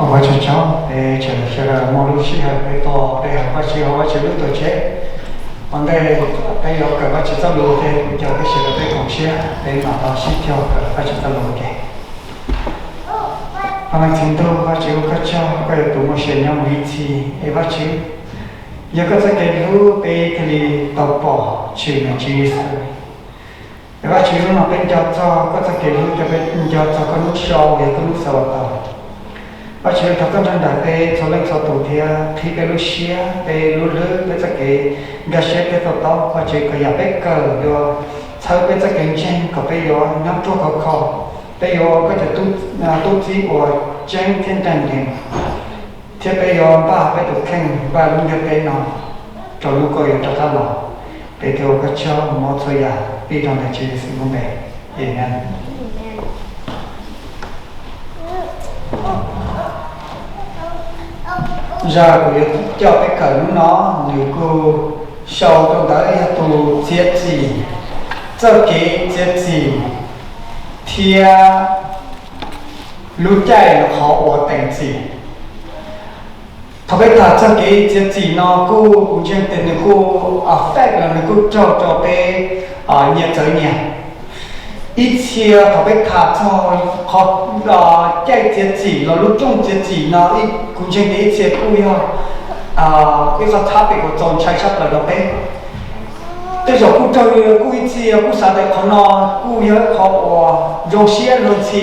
Ua Vajtswv tsaug, peb sawv daws muaj lub sij hawm peb tuaj pe hawm Vajtswv hauv Vajtswv lub tuam tsev. Ua ntej peb yuav kawm Vajtswv txoj lus ces kuv caw peb sawv daws peb koom siab peb mam li sib cog kawm Vajtswv txoj lus ua ke. Ua Leej Txiv Ntuj, Vajtswv ua koj tsaug, koj yog tus muaj sia nyob mus ib txhis es Vajtswv, yog koj txoj kev hlub peb thiaj li tau pom tshwm Nws Tswv Yexus. Es Vajtswv, hnub no peb nco txog koj txoj kev hlub, peb nco txog koj lub sau yog koj lub xav ua tau. Vajtswv, thov koj nrog nraim peb txhua leej txhua tus thiab qhib peb lub siab, peb lub hlwb, peb txoj kev nkag siab thiab to taub. Vajtswv, kom yam peb kawm yuav txhawb peb txoj kev ntseeg kom peb yuav nyob ruaj khov kho, peb yuav ua koj cov tub txib uas tseeb thiab ncaj ncees, thiab peb yuav npaj peb tus kheej, npaj lub ntiaj teb no rau hnub koj yuav rov qab los. Peb thiaj ua koj tsaug, muab txhua yam pib rau ntawm Tswv Yexus lub npe, amees. Zaj kuv yuav coj peb kawm hnub no, nws kuj sau rau ntawm yog tus txiav txim, txoj kev txiav txim, thiab lub caij los qhov uas teem txim. Thaum peb tham txog kev txiav txim no kuj kuv ntseeg tias nws kuj affect los nws kuj raug rau peb nyias txawv nyias. Ib txhia thaum peb tham txog qhov caij txiav txim los lub rooj txiav txim no, kuv ntseeg tias ib txhia kuj yog ib qho topic uas txaus ntshai tshaj plaws rau peb. Tej zaum kuj raug, kuj ib txhia kuj xav tias qhov no kuj yog ib qho uas zoo siab luag ntxhi,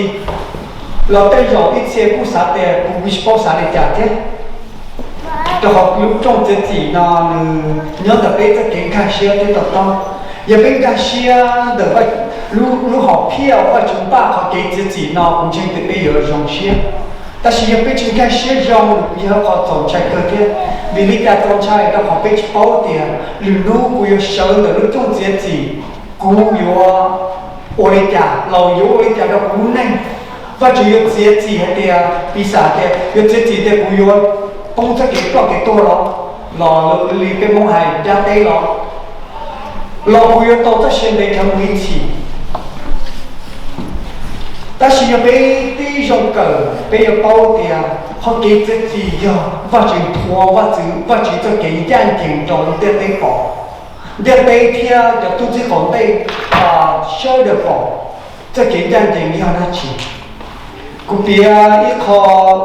los tej zaum ib txhia kuj xav tias kuv tsis paub xav li cas thiab. Rau qhov lub rooj txiav txim no nws nyob ntawm peb txoj kev nkag siab thiab to taub. Yog peb nkag siab ntawm lub hom phiaj uas Vajtswv npaj qhov kev txiav txim no, kuv ntseeg tias peb yuav zoo siab. Tab sis yog peb tsis nkag siab zoo, yog qhov txaus ntshai kawg thiab. Vim li cas txaus ntshai? Rau qhov peb tsis paub tias lwm hnub kuv yuav sawv ntawm lub rooj txiav txim, kuv yuav ua li cas los yuav ua li cas rau kuv lub neej. Vajtswv yuav txiav txim hais tias, piv xam tias yuav txiav txim tias kuv yuav poob txoj kev ploj kev tuag los, los li peb Hmoob hais dab teb los, los kuv yuav tau txoj sia ntev dhawv mus ib txhis. Tab sis yog peb tib zoo kawm, peb yuav paub tias qhov kev txiav txim yog Vajtswv thuav, Vajtswv, Vajtswv txoj kev ncaj ncees rau lub ntiaj teb pom, ntiaj teb thiab cov tub txib qaum ntuj sawv daws pom txoj kev ncaj ncees yog dab tsi. Kuv piav ib qho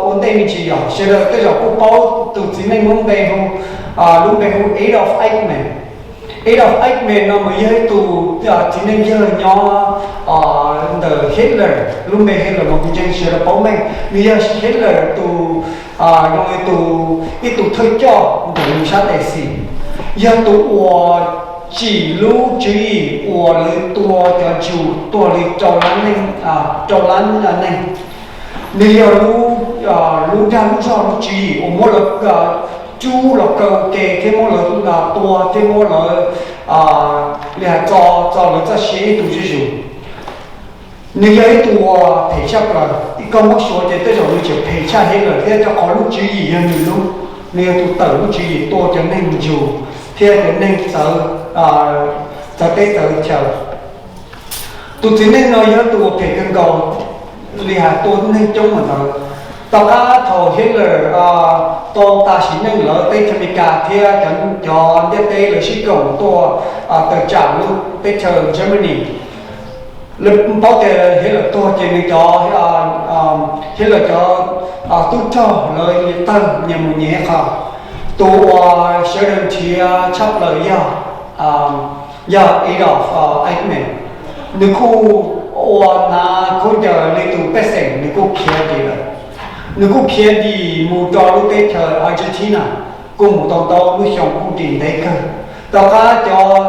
ua ntej me ntsis, yog sawv daws tej zaum kuj paub tus txiv neej lub npe hu, lub npe hu Adolf Eichmann. Adolf Eichmann no mas yog ib tug txiv neej yawg nyob ntawm Hitler, lub npe Hitler mas kuv ntseeg sawv daws paub meej. Nws yog Hitler tus, zoo li tus, ib tug thawj coj ntawm nws sab tes xis, yog tus uas tsim lub tswv yim uas lawv tua cov Jews tuag li rau lab neeg, rau lab neeg. Nws yog lub dag lub zog lub tswv yim uas muab lawv cub los kaw ua ke thiab muab lawv tua thiab muab lawv li hais txo, txo lawv txoj sia ib tug zuj zus. Nws yog ib tug uas phem tshaj plaws, koj muab xyuas ces tej zaum nws tseem phem tshaj Hitler thiab, rau qhov lub tswv yim yog nws lub. Nws yog tus tawm lub tswv yim tua cov neeg Jews thiab cov neeg txawv, txawv teb txawv chaw. Tus txiv neej no yog tus uas phem kawg nkaus li hais, tua neeg coob mus ntawd. Tom qab thaum Hitler tau tas sim neej, lawv teb chaws Amelikas thiab cov, cov ntiaj teb lawv sib koom tuaj tawm tsam lub teb chaws Germany. Lawv paub tias Hitler tuag ces nws cov, Hitler cov tub rog lawv tawg nyias mus nyias qhov. Tus uas sawv daws nrhiav tshaj plaws yog, yog Adolf Eichmann. Nws kuj ua hnav khaub ncaws li tus pej xeem, nws kuj khiav dim lawm. Nws kuj khiav dim mus rau lub teb chaws Argentina, kuj mus tau ntau lub xyoo, kuj dim ntev kawg. Tom qab cov,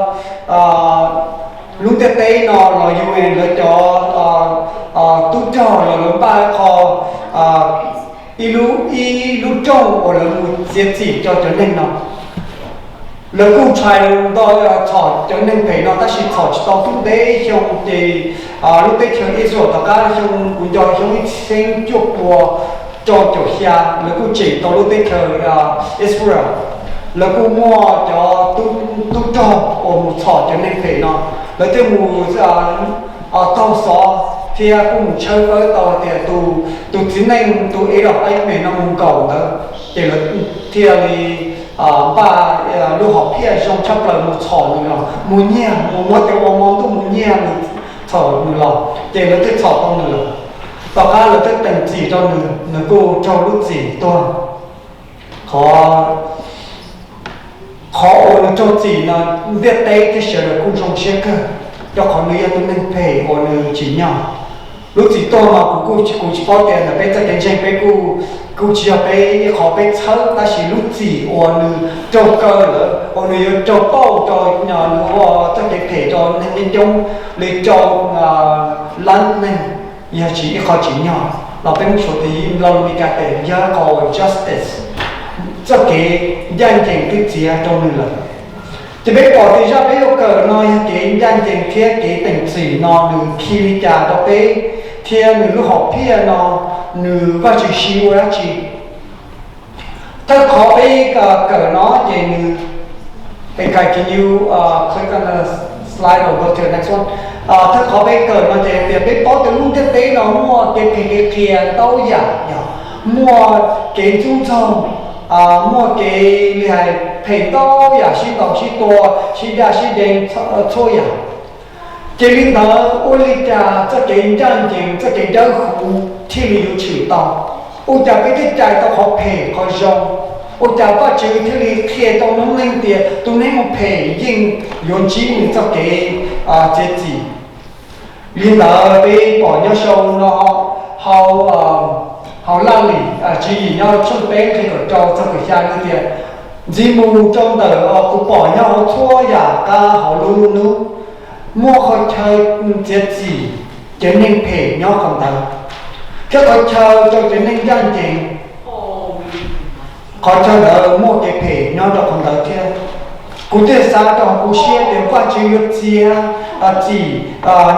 lub ntiaj teb no los U N lawv cov tub rog los lawv npaj qho, ib lub, ib lub rooj uas lawv mus txiav txim rau cov neeg no. Lawv kuj txhais nto txhom cov neeg phem no, tab sis txhom tsis tau tub ntev xyoo ces lub teb chaws Israel tom qab xyoo, kuv nco xyoo ib txhiab cuaj pua rau caum xya, lawv kuj tshem tau lub teb chaws Israel. Lawv kuj muaj cov tub rog uas mus txhom cov neeg phem no, lawv thiaj mus taug xov thiab kuj mus tshawb fawb tau tias tus txiv neej tus Adolf Eichmann no mus nkaum ntawd, ces lawv thiaj li npaj lub hom phiaj zoo tshaj plaws mus txhom nws los, mus nyiag, mus muab tej ua mo ntuj mus nyiag nws, txhom nws los, ces lawv twb txhom tau nws lawm. Tom qab lawv twb teem txim rau nws, nws kuj raug lub txim tuag. Qhov qhov uas nws raug txim no, ntiaj teb thiab sawv daws kuj zoo siab kawg, rau qhov nws yog tus neeg phem uas nws tsim nyog. Lub txim tuag mas kuv kuj kuv tsis paub tias ntawm peb txoj kev ntseeg peb kuj kuj tsis yog peb ib qhov peb txhawb, tab sis lub txim uas nws raug kaw lawm uas nws yuav raug pauj rau nws ua txoj kev phem rau neeg coob coob li rau lab neeg, yog tsis ib qho tsim nyog los peb muab suav tias los lus Meskas tias yog qhov uas justice, txoj kev ncaj ncees twb txiav rau nws lawm. Ces peb pom tias zaj peb yuav kawm no yog kev ncaj ncees thiab kev teem txim no nws khi li cas rau peb, thiab nws lub hom phiaj no nws Vajtswv siv ua dab tsi. Thawj qhov peb kawm no ces nws, can you click on the slide or go to the next one? Thawj qhov peb kawm no ces tias peb paub tias lub ntiaj teb no muaj kev phem kev qias ntau yam, yog muaj kev ntxub ntxaug, muaj kev li hais phem ntau yam sib ntaus sib tua, sib daj sib deev, txhua yam. Ces li ntawd ua li cas txoj kev ncaj ncees txoj kev dawb huv thiaj li yuav tshwm tau? Ua cas peb thiaj cais tau qhov phem qhov zoo? Ua cas Vajtswv thiaj li qhia tau noob neej tias tus neeg ua phem yeej yuav ntsib nws txoj kev txiav txim? Li ntawd peb pom nyob sau no, hauv, hauv Laj Lim tswv yim nyob tshooj peb nqe kaum rau txog kaum xya nws tias, ntxiv mus rau ntawm kuv pom nyob hauv txhua yam qab hauv lub hnub, muaj qhov chaw txiav txim cov neeg phem nyob qhov ntawd, thiab qhov chaw rau cov neeg ncaj ncees, qhov chaw ntawd muaj kev phem nyob rau qhov ntawd thiab. Kuv thiaj xav rau hauv kuv siab tias Vajtswv yuav txiav txim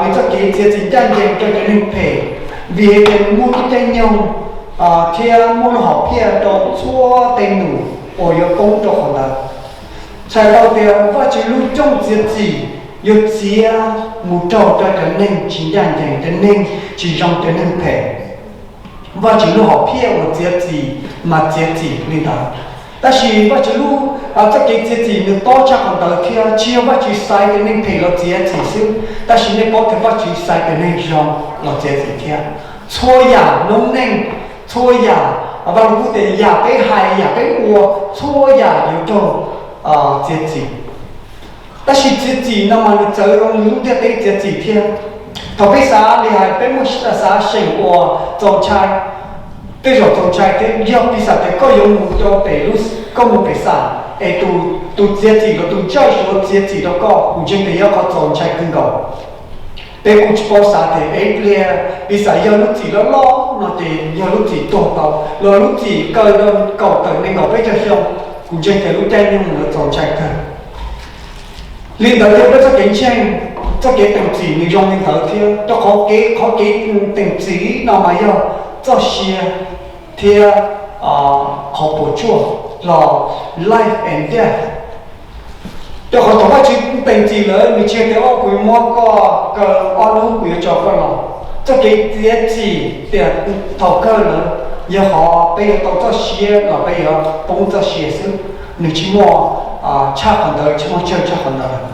nws txoj kev txiav txim ncaj ncees rau cov neeg phem, vim hais tias nws muaj lub caij nyoog thiab muaj lub hom phiaj rau txhua tej num uas yuav poob rau qhov ntawd. Txhais tau tias Vajtswv lub rooj txiav txim yuav txiav mus raug rau cov neeg tsis ncaj ncees, cov neeg tsis zoo, cov neeg phem. Vajtswv lub hom phiaj uas txiav txim mas txiav txim li ntawd. Tab sis Vajtswv lub, txoj kev txiav txim nws tob tshaj qhov ntawd thiab. Tsis yog Vajtswv xaiv cov neeg phem los txiav txim xwb, tab sis nej paub tias Vajtswv xaiv cov neeg zoo los txiav txim thiab. Txhua yam noob neej, txhua yam, Vaj Lug Kub tias yam peb hais yam peb ua, txhua yam yuav raug txiav txim. Tab sis txiav txim no mas nws txawv zoo li lub ntiaj teb txiav txim thiab. Thaum peb xav li hais peb muaj xav seem uas txaus ntshai, tej zaum txaus ntshai thiab. Yog piv xam tias koj yuav mus rau pem lub, koj mus pem xam es tus txiav txim los tus ntsawj suav txiav txim rau koj, kuv ntseeg tias yog qhov txaus ntshai kawg nkaus. Peb kuj tsis paub xav tias es pliag piv xam yog lub txim loj loj no ces yog lub txim tuag tau los lub txim kaw rau kaum tawm nees nkaum peb caug xyoo, kuv ntseeg tias lub caij nyoog ntawd txaus ntshai kawg. Li ntawd thiab peb txoj kev ntseeg, txoj kev teem txim nws zoo li ntawd thiab, rau qhov kev, qhov kev teem txim no mas yog txoj sia thiab qhov puas tsuaj los life and death. Rau qhov thaum Vajtswv teem txim lawm nws tsis hais tias o kuv yuav muab koj kaw ob hnub kuv yuav tso koj los. Txoj kev txiav txim tias thaum kawg lawm yog qhov peb yuav tau txoj sia los peb yuav poob txoj sia xwb, nws tsis muaj tshaj qhov ntawd, tsis muaj tsawg tshaj qhov ntawd.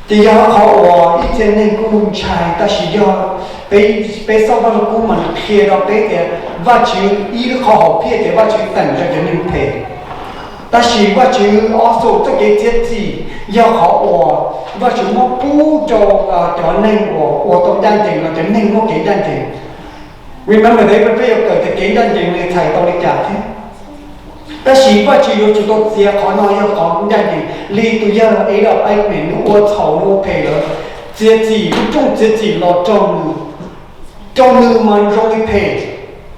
Ces yog qhov uas ib txhia neeg kuj ntshai, tab sis yog peb, peb xauj Vaj Lug Kub mas nws qhia rau peb tias Vajtswv ib lub qhov hom phiaj tias Vajtswv teem rau cov neeg phem. Tab sis Vajtswv also txoj kev txiav txim yog qhov uas Vajtswv muab pub rau cov neeg uas ua tau ncaj ncees los cov neeg muaj kev ncaj ncees. Remember, peb yuav kawm tias kev ncaj ncees nws txhais tau li cas thiab. Tab sis Vajtswv yuav tsum tau txiav qhov no yog qhov ncaj ncees li tus yawg Adolf Eichmann nws ua txhaum nws ua phem lawm, txiav txim, lub rooj txiav txim los rau nws, rau nws mas zoo li phem.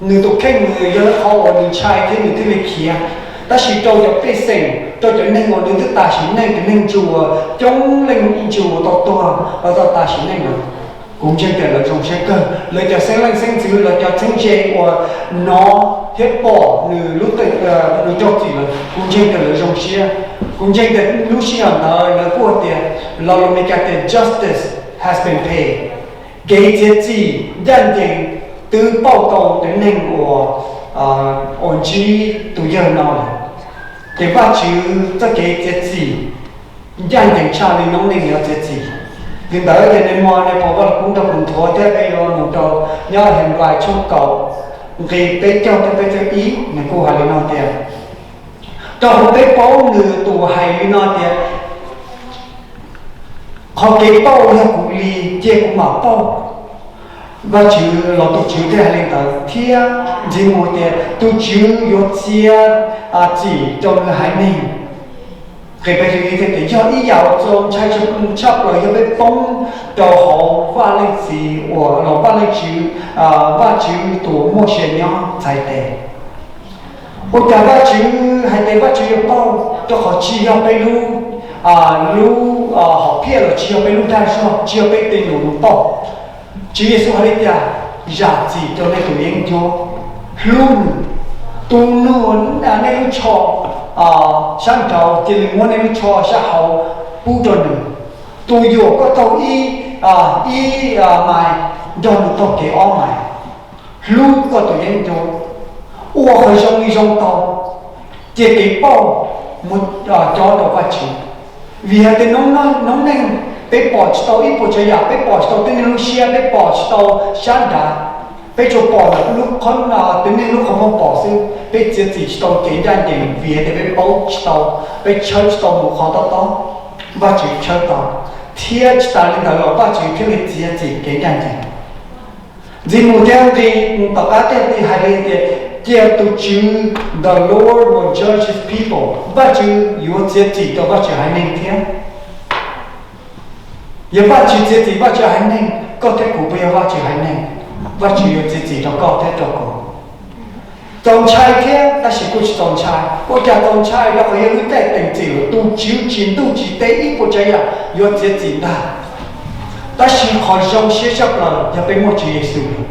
Nws tus kheej nws yog qhov uas nws ntshai thiab nws thiaj li khiav. Tab sis rau cov pej xeem, rau cov neeg uas nws twb tas sim neej, cov neeg ntsuag, coob leej ntsuag tau tuag los tau tas sim neej lawm, kuv ntseeg tias lawv zoo siab kawg. Lawv cov xeeb leej xeeb ntxwv, lawv cov txheeb ze uas hnov thiab pom nws lub, nws raug txim lawm, kuv ntseeg tias lawv zoo siab. Kuv ntseeg tias lub sij hawm ntawd lawv kuj tias, los lus Meskas tias justice has been paid. Kev txiav txim ncaj ncees twb pauj tau cov neeg uas, uas ntsib tus yawg no lawm. Ces Vajtswv txoj kev txiav txim ncaj ncees tshaj li noob neej yuav txiav txim. Li ntawd ces nais hmo nais phoo Vaj Lug Kub nrog kuv nthuav thiab peb yuav mus rau nyob Henplais tshooj kaum nqe peb caug thiab peb caug ib, nws kuj hais li no tias, rau qhov peb paub nws tus hais li no tias, qhov kev pauj yog kuv li, cia kuv mam pauj. Vajtswv los tus Tswv thiaj hais li ntawd thiab ntxiv mus tias tus Tswv yuav txiav txim rau nws haiv neeg. Nqe peb caug ib thiaj tias, yog ib yam uas txaus ntshai tshaj plaws yog peb poob rau hauv Vaj Leej Txiv uas los Vaj Leej Tswv, Vajtswv tus muaj sia nyob txhais tes. Ua cas Vajtswv hais tias Vajtswv yuav pauj? Rau qhov tsis yog peb lub, lub hom phiaj los tsis yog peb lub dag zog, tsis yog peb tej lus pauj. Tswv Yexus hais li cas? Zam txim rau nej tus yeeb ncuab, hlub nws. Tus nug nej lub tsho sab nraud cia li muab nej lub tsho sab hauv pub rau nws. Tus yuam koj taug ib, ib mais, nrog nws taug kev ob mais. Hlub koj tus yeeb ncuab, ua qhov zoo li zoo tau, cia kev pauj mus cob rau Vajtswv. Vim hais tias noob neej peb pom tsis tau ib puas tsav yam, peb pom tsis tau tib neeg lub siab, peb pom tsis tau sab nraud, peb tsuas pom lawm lub qhov, tib neeg lub qhov muag pom xwb. Peb txiav txim tsis tau kev ncaj ncees vim hais tias peb paub tsis tau, peb tshawb tsis tau mus qhov tob tob. Vajtswv tshawb tau, thiab tsis tas li ntawd los Vajtswv thiaj li txiav txim kev ncaj ncees. Ntxiv mus thiab nqi tom qab thiaj li hais li tias, cia tus Tswv, the Lord will judge his people, Vajtswv yuav txiav txim rau Vajtswv haiv neeg thiab. Yog Vajtswv txiav txim Vajtswv haiv neeg, koj thiab kuv puas yog Vajtswv haiv neeg? Vajtswv yuav txiav txim rau koj thiab rau kuv. Txaus ntshai thiab tab sis kuj tsis txaus ntshai. Ua cas txaus ntshai? Rau qhov yog lub caij teem txim lawm, tus Tswv tsis ntuj tsis teb ib puas tsav yam yuav txiav txim ntag. Tab sis qhov zoo siab tshaj plaws yog peb muaj Tswv Yexus lawm.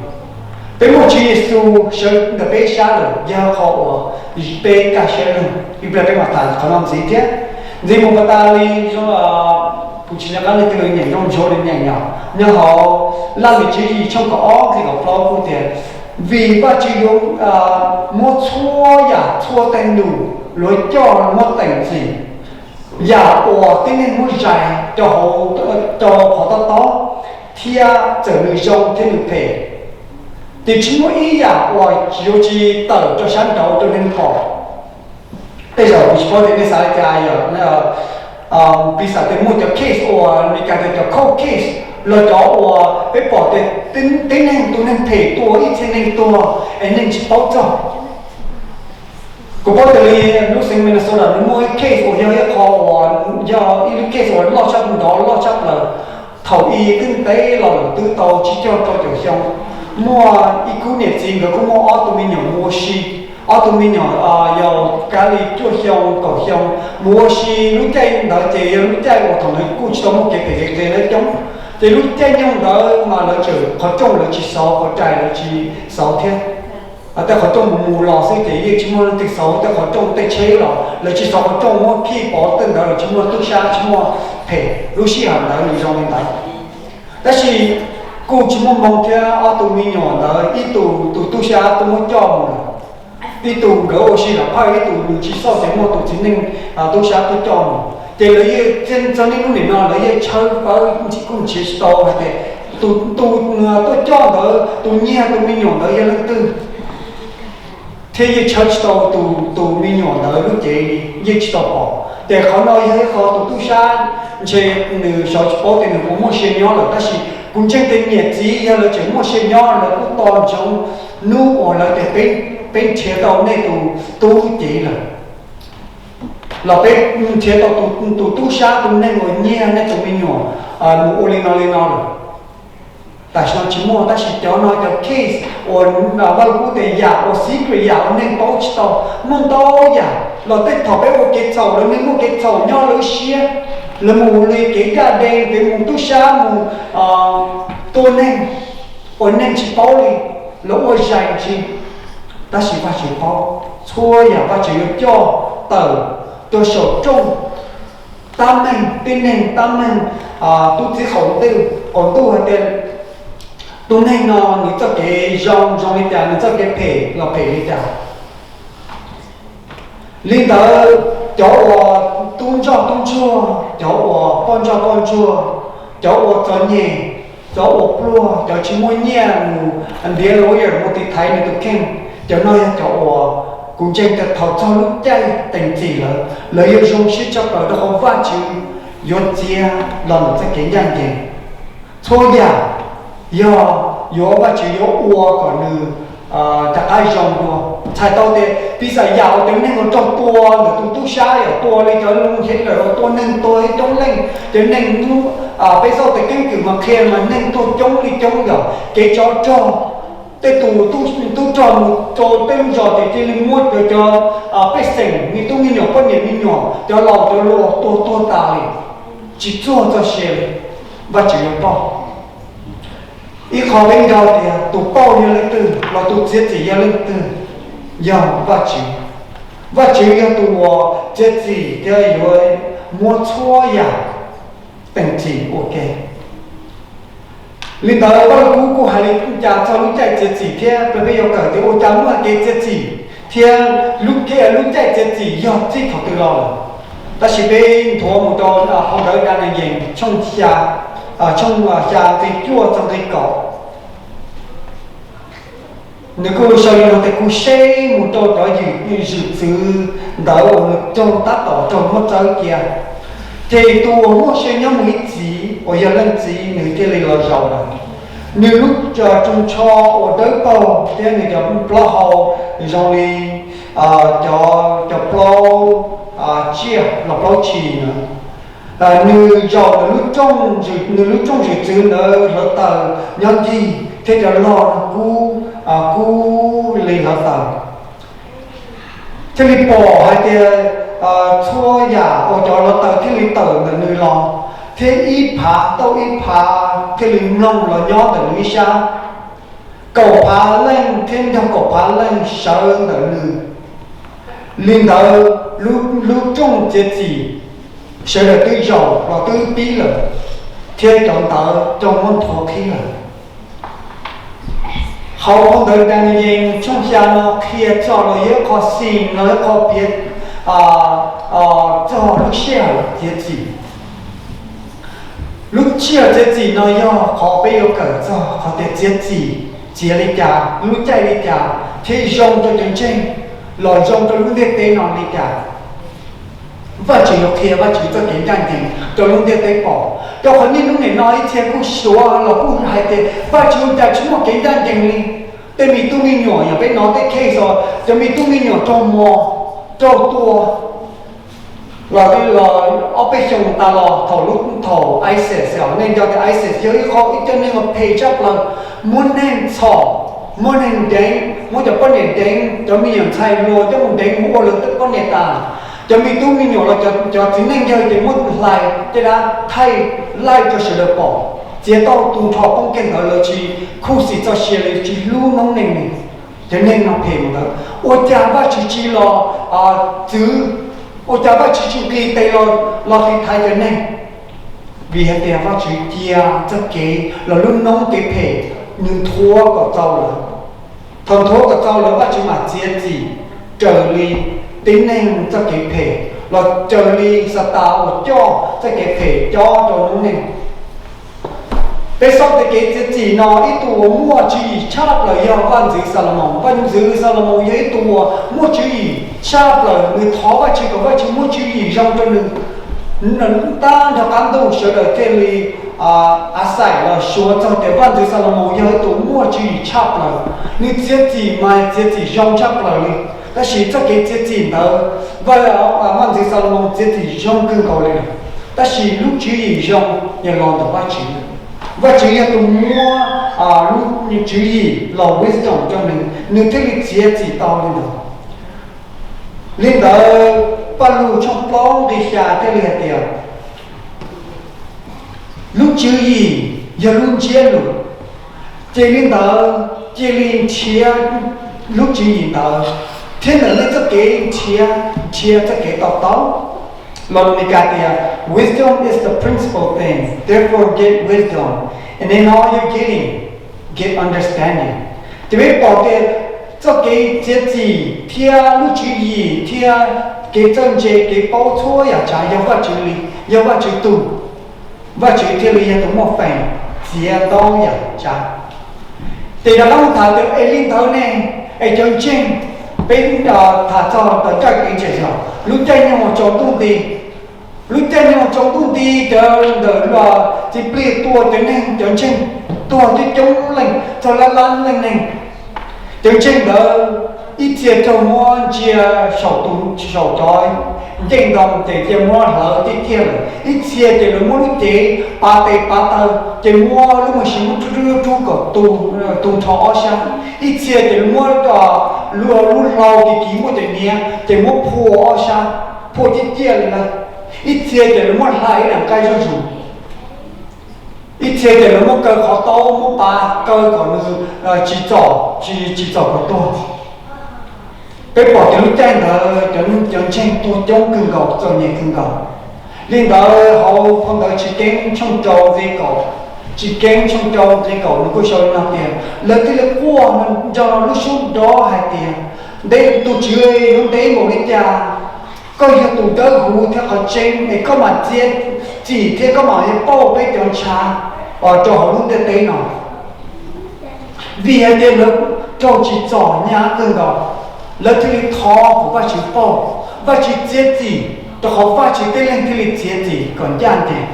Peb muaj Tswv Yexus sawv ntawm peb sab lawm, yog qhov uas peb kaj siab lug. Ib pliag peb mam tham qhov no ntxiv thiab. Ntxiv mus pas tas li, kuv tsis nco qab leej twg nyeem zoo ntsuav li nyeem yog nyob hauv Laj Lim Tswv Yim tshooj kaum ob nqe kaum plaub kuj tias, vim Vajtswv yuav muab txhua yam txhua tej lus luag coj muab teem txim, yam uas tib neeg muab zais rau hauv, rau qhov tob tob, thiab txawm nws zoo thiab nws phem, ces tsis muaj ib yam uas yuav tsis tawm rau sab nraud rau neeg pom. Tej zaum kuv tsis paub tias nej xav li cas, yog piv xam tias muaj cov case uas Meskas tias cov cold case, los cov uas peb pom tias tib neeg tus neeg phem tua ib txhia neeg tuag es neeg tsis paub txog. Kuv paub tias li lub xeev Minnesota nws muaj ib case uas yog ib qho uas yog ib lub case uas loj tshaj, nrov loj tshaj plaws. Thaum i twb ntev los lawm, twb tau tsib caug rau caum xyoo, muaj ib khub niam txiv nkawd kuj muaj ob tug me nyuam mus ua si. Ob tug me nyuam yog kab li cuaj xyoo kaum xyoo, mus ua si. Lub caij ntawd ces yog lub caij uas thaum ntawd kuj tsis tau muaj kev phem kev qias lawv coob, ces lub caij nyoog ntawd mas lawv tseem qhov rooj lawv tsis xauv, qhov rais lawv tsis xauv thiab. Tej qhov rooj mus mus los xwb ces yeej tsis muaj leej twg xauv tej qhov rooj, tej tsheb los lawv tsis xauv qhov rooj, muab khij pov tej ntawd los tsis muaj tub sab tsis muaj phem. Lub sij hawm ntawd nws zoo li ntawd. Tab sis kuj tsis muaj hmoo thiab, ob tug me nyuam ntawd ib tug tus tub sab twb muab coj mus lawm, ib tug nkawd ua si los phaj, ib tug nws tsis xauj ces muaj tus txiv neej tub sab tuaj coj mus. Ces lawv yeej txog niaj hnub nim no lawv yeej tshawb fawb ntxhi kuj nrhiav tsis tau hais tias tus, tus tuaj coj ntawd tus nyiag tus me nyuam ntawd yog leej twg, thiab yeej tshawb tsis tau tus, tus me nyuam ntawd lub cev li, yeej tsis tau pom. Ces qhov no yog ib qho tus tub sab ntshe nws xyov tsis paub tias nws puas muaj sia nyob lawm, tab sis kuv ntseeg tias niam txiv yog lawv tseem muaj sia nyob lawv kuj tos ntsoov hnub uas lawv tias peb nrhiav tau nej tus tub cev lawm, los peb nrhiav tau tus tub sab tus neeg uas nyiag nej tus me nyuam mus ua li no li no lawm. Tam sim no tsis muaj, tab sis cov no cov case uas Vaj Lug Kub tias yam uas secret, yam uas neeg paub tsis tau, muaj ntau yam los tej thaum peb ua kev txhaum lawv neeg muaj kev txhaum nyob lawv siab, lawv mus li kev ncaj ncees, kev mus tub sab mus tua neeg uas neeg tsis paub li, lawv ua zais ntsis. Tab sis Vajtswv paub txhua yam, Vajtswv yuav coj tawm rau saum rooj tab meeg, tib neeg tab meeg, tub txib qaum ntuj, qaum ntuj hais tias Tus neeg no nws txoj kev zoo zoo li cas, nws txoj kev phem los phem li cas. Li ntawd, cov uas tub ntsoj tub ntsuag, cov uas poj ntsoj poj ntsuag, cov uas txom nyem, cov uas pluag, cov tsis muaj nyiaj mus ntiav lawyer mus tiv thaiv nws tus kheej, cov no yog cov uas kuv ntseeg tias thaum txog lub caij teem txim lawm, lawv yuav zoo siab tshaj plaws rau qhov Vajtswv yuav txiav los ntawm txoj kev ncaj ncees. Txhua yam yog yuav, Vajtswv yuav ua kom nws rov qab zoo dua. Txhais tau tias piv xam yam uas cov neeg uas raug tua ntawm tus tub sab, yog tua li cov Hitler uas tua neeg tuag coob leej, cov neeg hnub, peb xauj tej keeb kwm mas qhia mas neeg tuag coob li coob, yog kev tsov rog. Tej tus tub rog mus rau tej lub zos ces cia li muab cov, cov pej xeem, me tub me nyuam, poj niam me nyuam, cov laus cov hluas tua tuag tas li, tsis txuag txoj sia li. Vajtswv yuav pauj. Ib qho peb nco tias tus pauj yog leej twg los tus txiav txim yog leej twg? Yog Vajtswv. Vajtswv yog tus uas txiav txim thiab yuav muab txhua yam teem txim ua ke. Li ntawd, Vajluskub kuj hais li cas txog lub caij txiav txim thiab peb yuav kawm tias ua cas muaj kev txiav txim thiab lub, lub caij txiav txim yog txij thaum twg los lawm. Tab sis peb nthuav mus rau phau ntawv Daniyees tshooj xya, tshooj xya nqe cuaj txog nqe kaum. Nws kuj sau li no tias, kuv saib mus rau cov zwm txwv ntawd uas nws raug tab tom raug muab txawb cia, ces tus uas muaj sia nyob mus ib txhis uas yog leej txiv nws thiaj li los zaum lawm. Nws lub tsuj ntsho uas dawb paug thiab nws cov plaub hau zoo li cov, cov plaub tsiaj los plaub tshis na. Nws zaum nws lub rooj zwm txwv ntawd hlawv taws nyob ncig thiab cov log kub, kub li hlawv taws. Thiaj li pom hais tias txhua yam uas cov hlawv taws thiaj li tawm ntawm nws los, thiab ib phav tau ib phav thiaj li mloog los nyob ntawm nws ib sab. Kaum phav leej thiab nrog kaum phav leej sawv ntawm nws. Li ntawd, lub rooj txiav txim sawv daws twb zaum los twb pib lawm, thiab cov ntawv raug muab nthuav qhib lawm. Hauv phau ntawv Daniyees tshooj xya no qhia txog los yog ib qho xim los yog ib qho piav txog lub sij hawm txiav txim. Lub sij hawm txiav txim no yog qhov peb yuav kawm txog qhov tias txiav txim, txiav li cas, lub caij li cas thiaj zoo rau cov ntseeg, los zoo rau lub ntiaj teb no li cas. Vajtswv yuav qhia Vajtswv txoj kev ncaj ncees rau lub ntiaj teb pom. Rau qhov niaj hnub nim no ib txhia kuj suav los kuj hais tias Vajtswv ua cas tsis muaj kev ncaj ncees li. Tej me tub me nyuam, yog peb hnov tej case uas cov me tub me nyuam raug mos, raug tua, los, los ob peb xyoos tas los thaum lub, thaum ISIS, nej nco tias ISIS yog ib qho, ib cov neeg uas phem tshaj plaws, muab neeg txhom, muab neeg deev, muab cov poj niam deev, cov me nyuam ntxhais hluas coj mus deev mus ua lawv tej poj niam tas. Cov me tub me nyuam los cov txiv neej yawg ces muab hlais, tej dab thaij live rau sawv daws pom, txiav tau tu nrho poob kiag ntawd, lawv tsis khuv xim txoj sia li, tsis hlub noob neej li. Cov neeg no phem mus ntawd, ua cas Vajtswv tsis los txwv? Ua cas Vajtswv tsis nqis tes los tiv thaiv cov neeg? Vim hais tias Vajtswv cia txoj kev los lub noob kev phem nws nthuav kom txaus lawm. Thaum nthuav kom txaus lawm, Vajtswv mam txiav txim raws li tib neeg txoj kev phem, los raws li Xatas uas coj txoj kev phem cob rau noob neej. Peb xauj tej kev txiav txim no, ib tug uas muaj tswv yim tshaj plaws yog Vaj ntxwv Xalumoos. Vaj ntxwv Xalumoos yog ib tug uas muaj tswv yim tshaj plaws, nws thov Vajtswv kom Vajtswv muab tswv yim zoo rau nws. Tag nrho qab ntuj sawv daws thiaj li a xais los suav txog tias Vaj ntxwv Xalumoos yog ib tug muaj tswv yim tshaj plaws, nws txiav txim mas txiav txim zoo tshaj plaws li. Tab sis txoj kev txiav txim ntawd, Vaj, Vaj ntxwv Xalumoos txiav txim zoo kawg nkaus li lawm, tab sis lub tswv yim zoo yog los ntawm Vajtswv. Vajtswv yog tus muab lub tswv yim los wisdom rau nws, nws thiaj li txiav txim tau li ntawd. Li ntawd, Paj Lug tshooj plaub nqe xya thiaj li hais tias, lub tswv yim yog lub ntsiab lus. Ces li ntawd, cia li nrhiav lub tswv yim ntawd, thiab ntawm nej txoj kev nrhiav, nrhiav txoj kev to taub. Los Meskas tias, wisdom is the principal thing, therefore get wisdom, and in all your getting, get understanding. Ces peb pom tias txoj kev txiav txim thiab lub tswv yim thiab kev txawj ntse kev paub txhua yam tsav yog Vajtswv li, yog Vajtswv tug, Vajtswv thiaj li yog tus muaj feem txiav ntau yam tsav. Ces rov qab mus tham tias es li ntawd ne, es cov ntseeg, peb tham txog ntawm txoj kev ntseeg yog lub caij nyoog tsaus ntuj nti, lub caij nyoog tsaus ntuj nti cov ntawm txiv plig tuag, cov neeg cov ntseeg tuag coob coob leej txog lab lab leej neeg. Cov ntseeg ntawd ib txhia raug muab ntsia saum tus, saum cov ncej ntoo ces cia muab hlawv tiag tiag lawm, ib txhia ces lawv muab lub cev pav tes pav taw ces muab lub me sis muab rub rub rub kom tu nrho ob sab, ib txhia ces lawv muab lub hlau kiv kiv muab cov niav ces muab phua ob sab, phua tiag tiag li ntawd, ib txhia ces lawv muab hla ib daim nqaij zuj zus, ib txhia ces lawv muab kaw qhov taub muab pav kaw kom nws tsis txom, tsis txom kom tuag. Peb pom tias lub caij ntawd cov ntseeg tuag coob kawg nkaus, txom nyem kawg nkaus. Li ntawd hauv phau ntawv Chiv Keeb tshooj rau nqe kaum, Chiv Keeb tshooj rau nqe kaum nws kuj sau li no tias lawv thiaj li quaj nrog lub suab nrov hais tias, ntev, tus Tswv, yuav ntev npaum li cas? Koj yog tus dawb huv thiab qhov tseeb es koj mam txiav txim thiab koj mam li pauj peb cov ntshav rau hauv lub ntiaj teb no. Vim hais tias lawv raug tsim txom nyab kawg nkaus, lawv thiaj li thov kom Vajtswv pauj, Vajtswv txiav txim, rau qhov Vajtswv tib leeg thiaj li txiav txim kom ncaj ncees.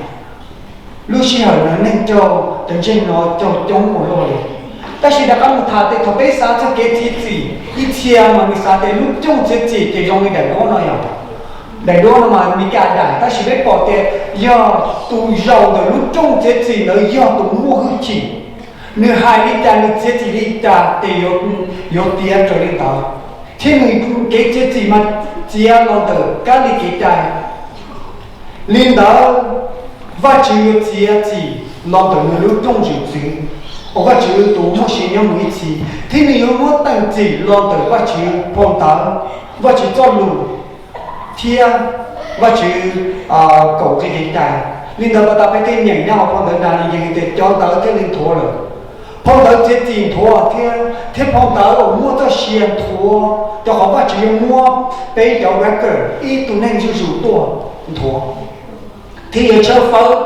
Lub sij hawm ntawd neeg raug, cov ntseeg no raug coob ua luaj li. Tab sis rov qab mus tham tias thaum peb xav txog kev txiav txim, ib txhia mas nws xav tias lub rooj txiav txim ces zoo li daim duab no yog, daim duab no mas Meskas daim, tab sis peb pom tias yog tus zaum ntawm lub rooj txiav txim ntawd yog tus muaj hwj chim, nws hais li cas nws txiav txim li cas ces yuav tiav raws li ntawd, thiab nws kev txiav txim mas txiav los ntawm kab li kev cai. Li ntawd, Vajtswv yuav txiav txim los ntawm nws lub rooj zwm txwv, uas Vajtswv tus muaj sia nyob mus ib txhis, thiab nws yuav muab teem txim los ntawm Vajtswv phau ntawv, Vajtswv txoj lus, thiab Vajtswv kaum nqe kev cai. Li ntawd pas tas peb thiaj nyeem nyob hauv phau ntawv Nas Yees tias cov ntawd thiaj li nthuav lawm. Phau ntawv txiav txim nthuav thiab, thiab phau ntawv uas muaj txoj sia nthuav, rau qhov Vajtswv yuav muab peb cov record ib tug neeg zuj zus tuaj nthuav, thiab yuav tshawb fawb,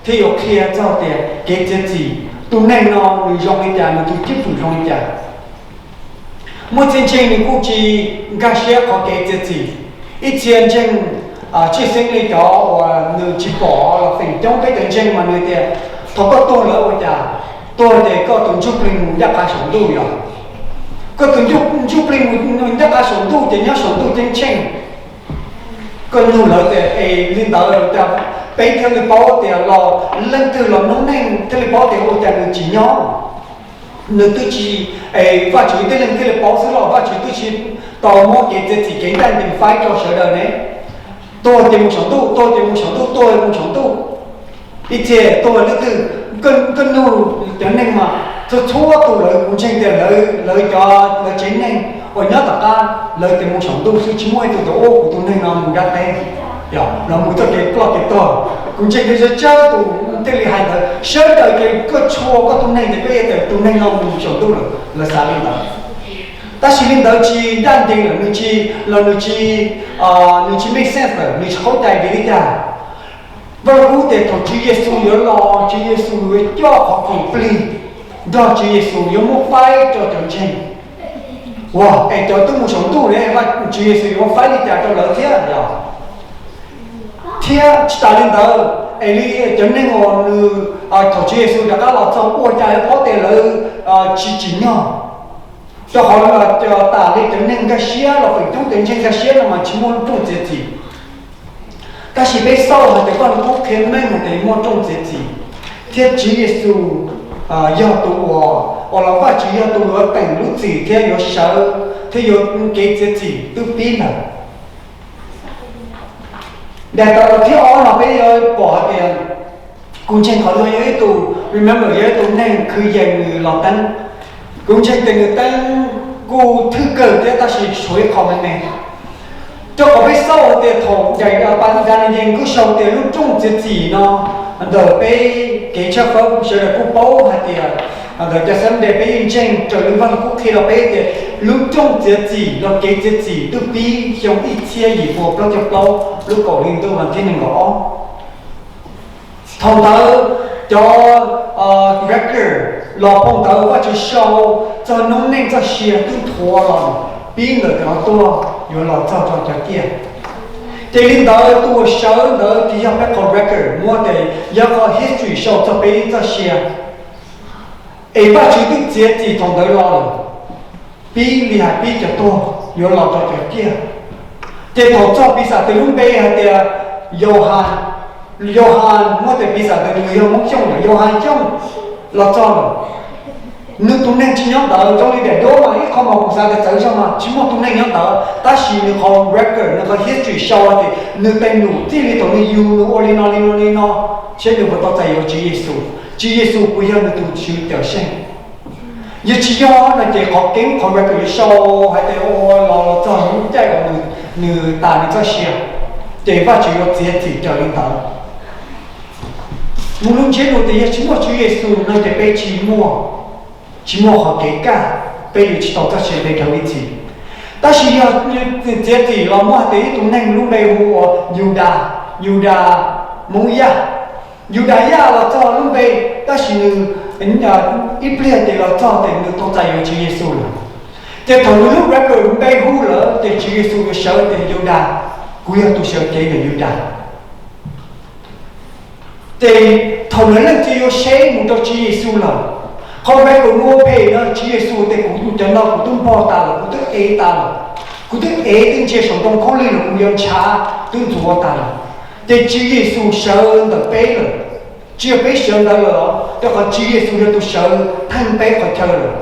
thiab yuav qhia txog tias kev txiav txim, tus neeg no nws zoo li cas, nws tus cwj pwm zoo li cas. Muaj txhia ntseeg nws kuj tsis nkag siab qhov kev txiav txim. Ib txhia ntseeg tshwj xeeb li cov uas nws tsis pom los feem coob peb cov ntseeg mas nws tias thaum koj tuag lawm ua cas, tuag ces koj tus ntsuj plig mus ncaj qha saum ntuj yog, koj tus ntsuj plig mus ncaj qha saum ntuj ces nyob saum ntuj ceeb tsheej. Koj nug lawv tias es li ntawd cas peb thiaj li paub tias los leej twg los noob neej thiaj li paub tias ua cas nws tsis nyob, nws twb tsis, es Vajtswv tib leeg thiaj li paub xwb los Vajtswv twb tsis tau muab kev txiav txim kev ncaj ncees faib rau sawv daws ne. Tuag ces mus saum ntuj, tuag ces mus saum ntuj, tuag ces mus saum ntuj. Ib txhia tuag leej twg, koj nug cov neeg mas txhua txhua tus lawv kuv ntseeg tias lawv cov lawv tsev neeg uas nyob tom qab lawv tias mus saum ntuj xwb, tsis muaj ib tug tias ua kuv tus neeg no mus nrab teb, yog los mus txoj kev ploj kev tuag. Kuv ntseeg tias tsawg tsawg tus thiaj li hais ntawd, sawv daws ces koj tshua koj tus neeg ces koj yuav tias tus neeg no mus saum ntuj lawm, lawv xav li ntawd. Tab sis li ntawd tsis ncaj ncees lawm, nws tsis, los nws tsis, nws tsis make sense lawm, nws tsis qhaub cai vim li cas. Vaj Lug Kub tias thaum Tswv Yexus yuav los, Tswv Yexus yuav coj qhov khoom plig nrog Tswv Yexus yuav muab faib rau cov ntseeg. Ua es cov twb mus saum ntuj ne, Tswv Yexus yuav muab faib li cas rau lawv thiab yog? Thiab tsis tas li ntawd, es li cov neeg uas nws, thaum Tswv Yexus rov qab los txog ua cas yuav paub tias lawv tsis tsim nyog? Rau qhov tas li cov neeg nkag siab los feem coob cov ntseeg nkag siab no mas tsis muaj rooj txiav txim. Tab sis peb xauj hais tias Vaj Lug Kub qhia meej hais tias muaj rooj txiav txim, thiab Tswv Yexus yog tus uas, uas los Vajtswv yog tus yuav teem lub txim thiab yuav sawv thiab yuav kev txiav txim twb pib lawm. Daim tawv thib ob no peb yuav pom hais tias, kuv ntseeg qhov no yog ib tug, remember, yog ib tug neeg khwv yees nws los teeb. Kuv ntseeg tias nws teeb kuj thwj kawg thiab tab sis tshuav ib qho me me. Rau qhov peb xauj tias thaum daim, pas Daniyees kuj sau tias lub rooj txiav txim no ntawm peb kev tshawb fawb sawv daws kuj paub hais tias Ntawm cov Seventh Day peb yeej ntseeg raws li Vaj Lug Kub qhia rau peb tias lub rooj txiav txim los kev txiav txim twb pib xyoo ib txhiab yim pua plaub caug plaub lub kaum hli ntuj vas thib nees nkaum ob. Thaum ntawd cov record los phau ntawv Vajtswv sau txog noob neej txoj sia twb nthuav los pib ntawm cov tuag yuav los txog rau cov ciaj. Ces li ntawd tus uas sawv ntawd tsis yog peb qhov record muab tias yog qhov history sau txog peb txoj sia, es Vajtswv twb txiav txim thaum ntawd los lawm, pib li hais pib cov tuag yuav los rau cov ciaj. Ces thaum txog piv xam tus lub npe hais tias Yauhas, Yauhas muab tias piv xam tus nws yog Hmoob Xyooj, Yauhas Xyooj los txog lawm. Nws tus neeg tsis nyob ntawd, zoo li daim duab mas ib qho mas kuv xav tias txawv zog mas tsis muaj tus neeg nyob ntawd, tab sis nws qhov record, nws qhov history sau tias nws tej num txij li thaum nws yug nws ua li no li no li no, thiab nws puas tau txais yuav Tswv Yexus, Tswv Yexus puas yog nws tus Tswv Cawm Seej. Yog tsis yog no ces qhov keeb qhov record yuav sau hais tias ua los los txog lub caij uas nws tas nws txoj sia, ces Vajtswv yuav txiav txim raws li ntawd. Mus lub ntsiab lus tias yog tsis muaj Tswv Yexus no ces peb tsis muaj, tsis muaj qhov kev kaj, peb yuav tsis tau txoj sia ntev dhawv ib txhis. Tab sis yog txiav txim los muaj hais tias ib tug neeg lub npe hu ua Yudas, Yudas Hmoob Yaj, Yudas Yaj los txog lub npe, tab sis nws ib pliag ces los txog tias nws tau txais yuav Tswv Yexus lawm. Ces thaum nws lub record npe hu lawm ces Tswv Yexus yuav sawv tias Yudas, kuv yog tus sawv cev ntawm Yudas. Ces thaum nws leej twg yuav seb mus rau Tswv Yexus lawm, qhov record ua phem no Tswv Yexus tias kuv cov no kuv twb npog tas lawm, kuv twb ev tas lawm, kuv twb ev twb ntsia saum ntoo khaub lig lawm, kuv yuav ntshav twb ntxuav tas lawm. Ces Tswv Yexus sawv ntawm peb lawm, tsis yog peb sawv ntawd lawm, rau qhov Tswv Yexus yog tus sawv theej peb qhov chaw lawm.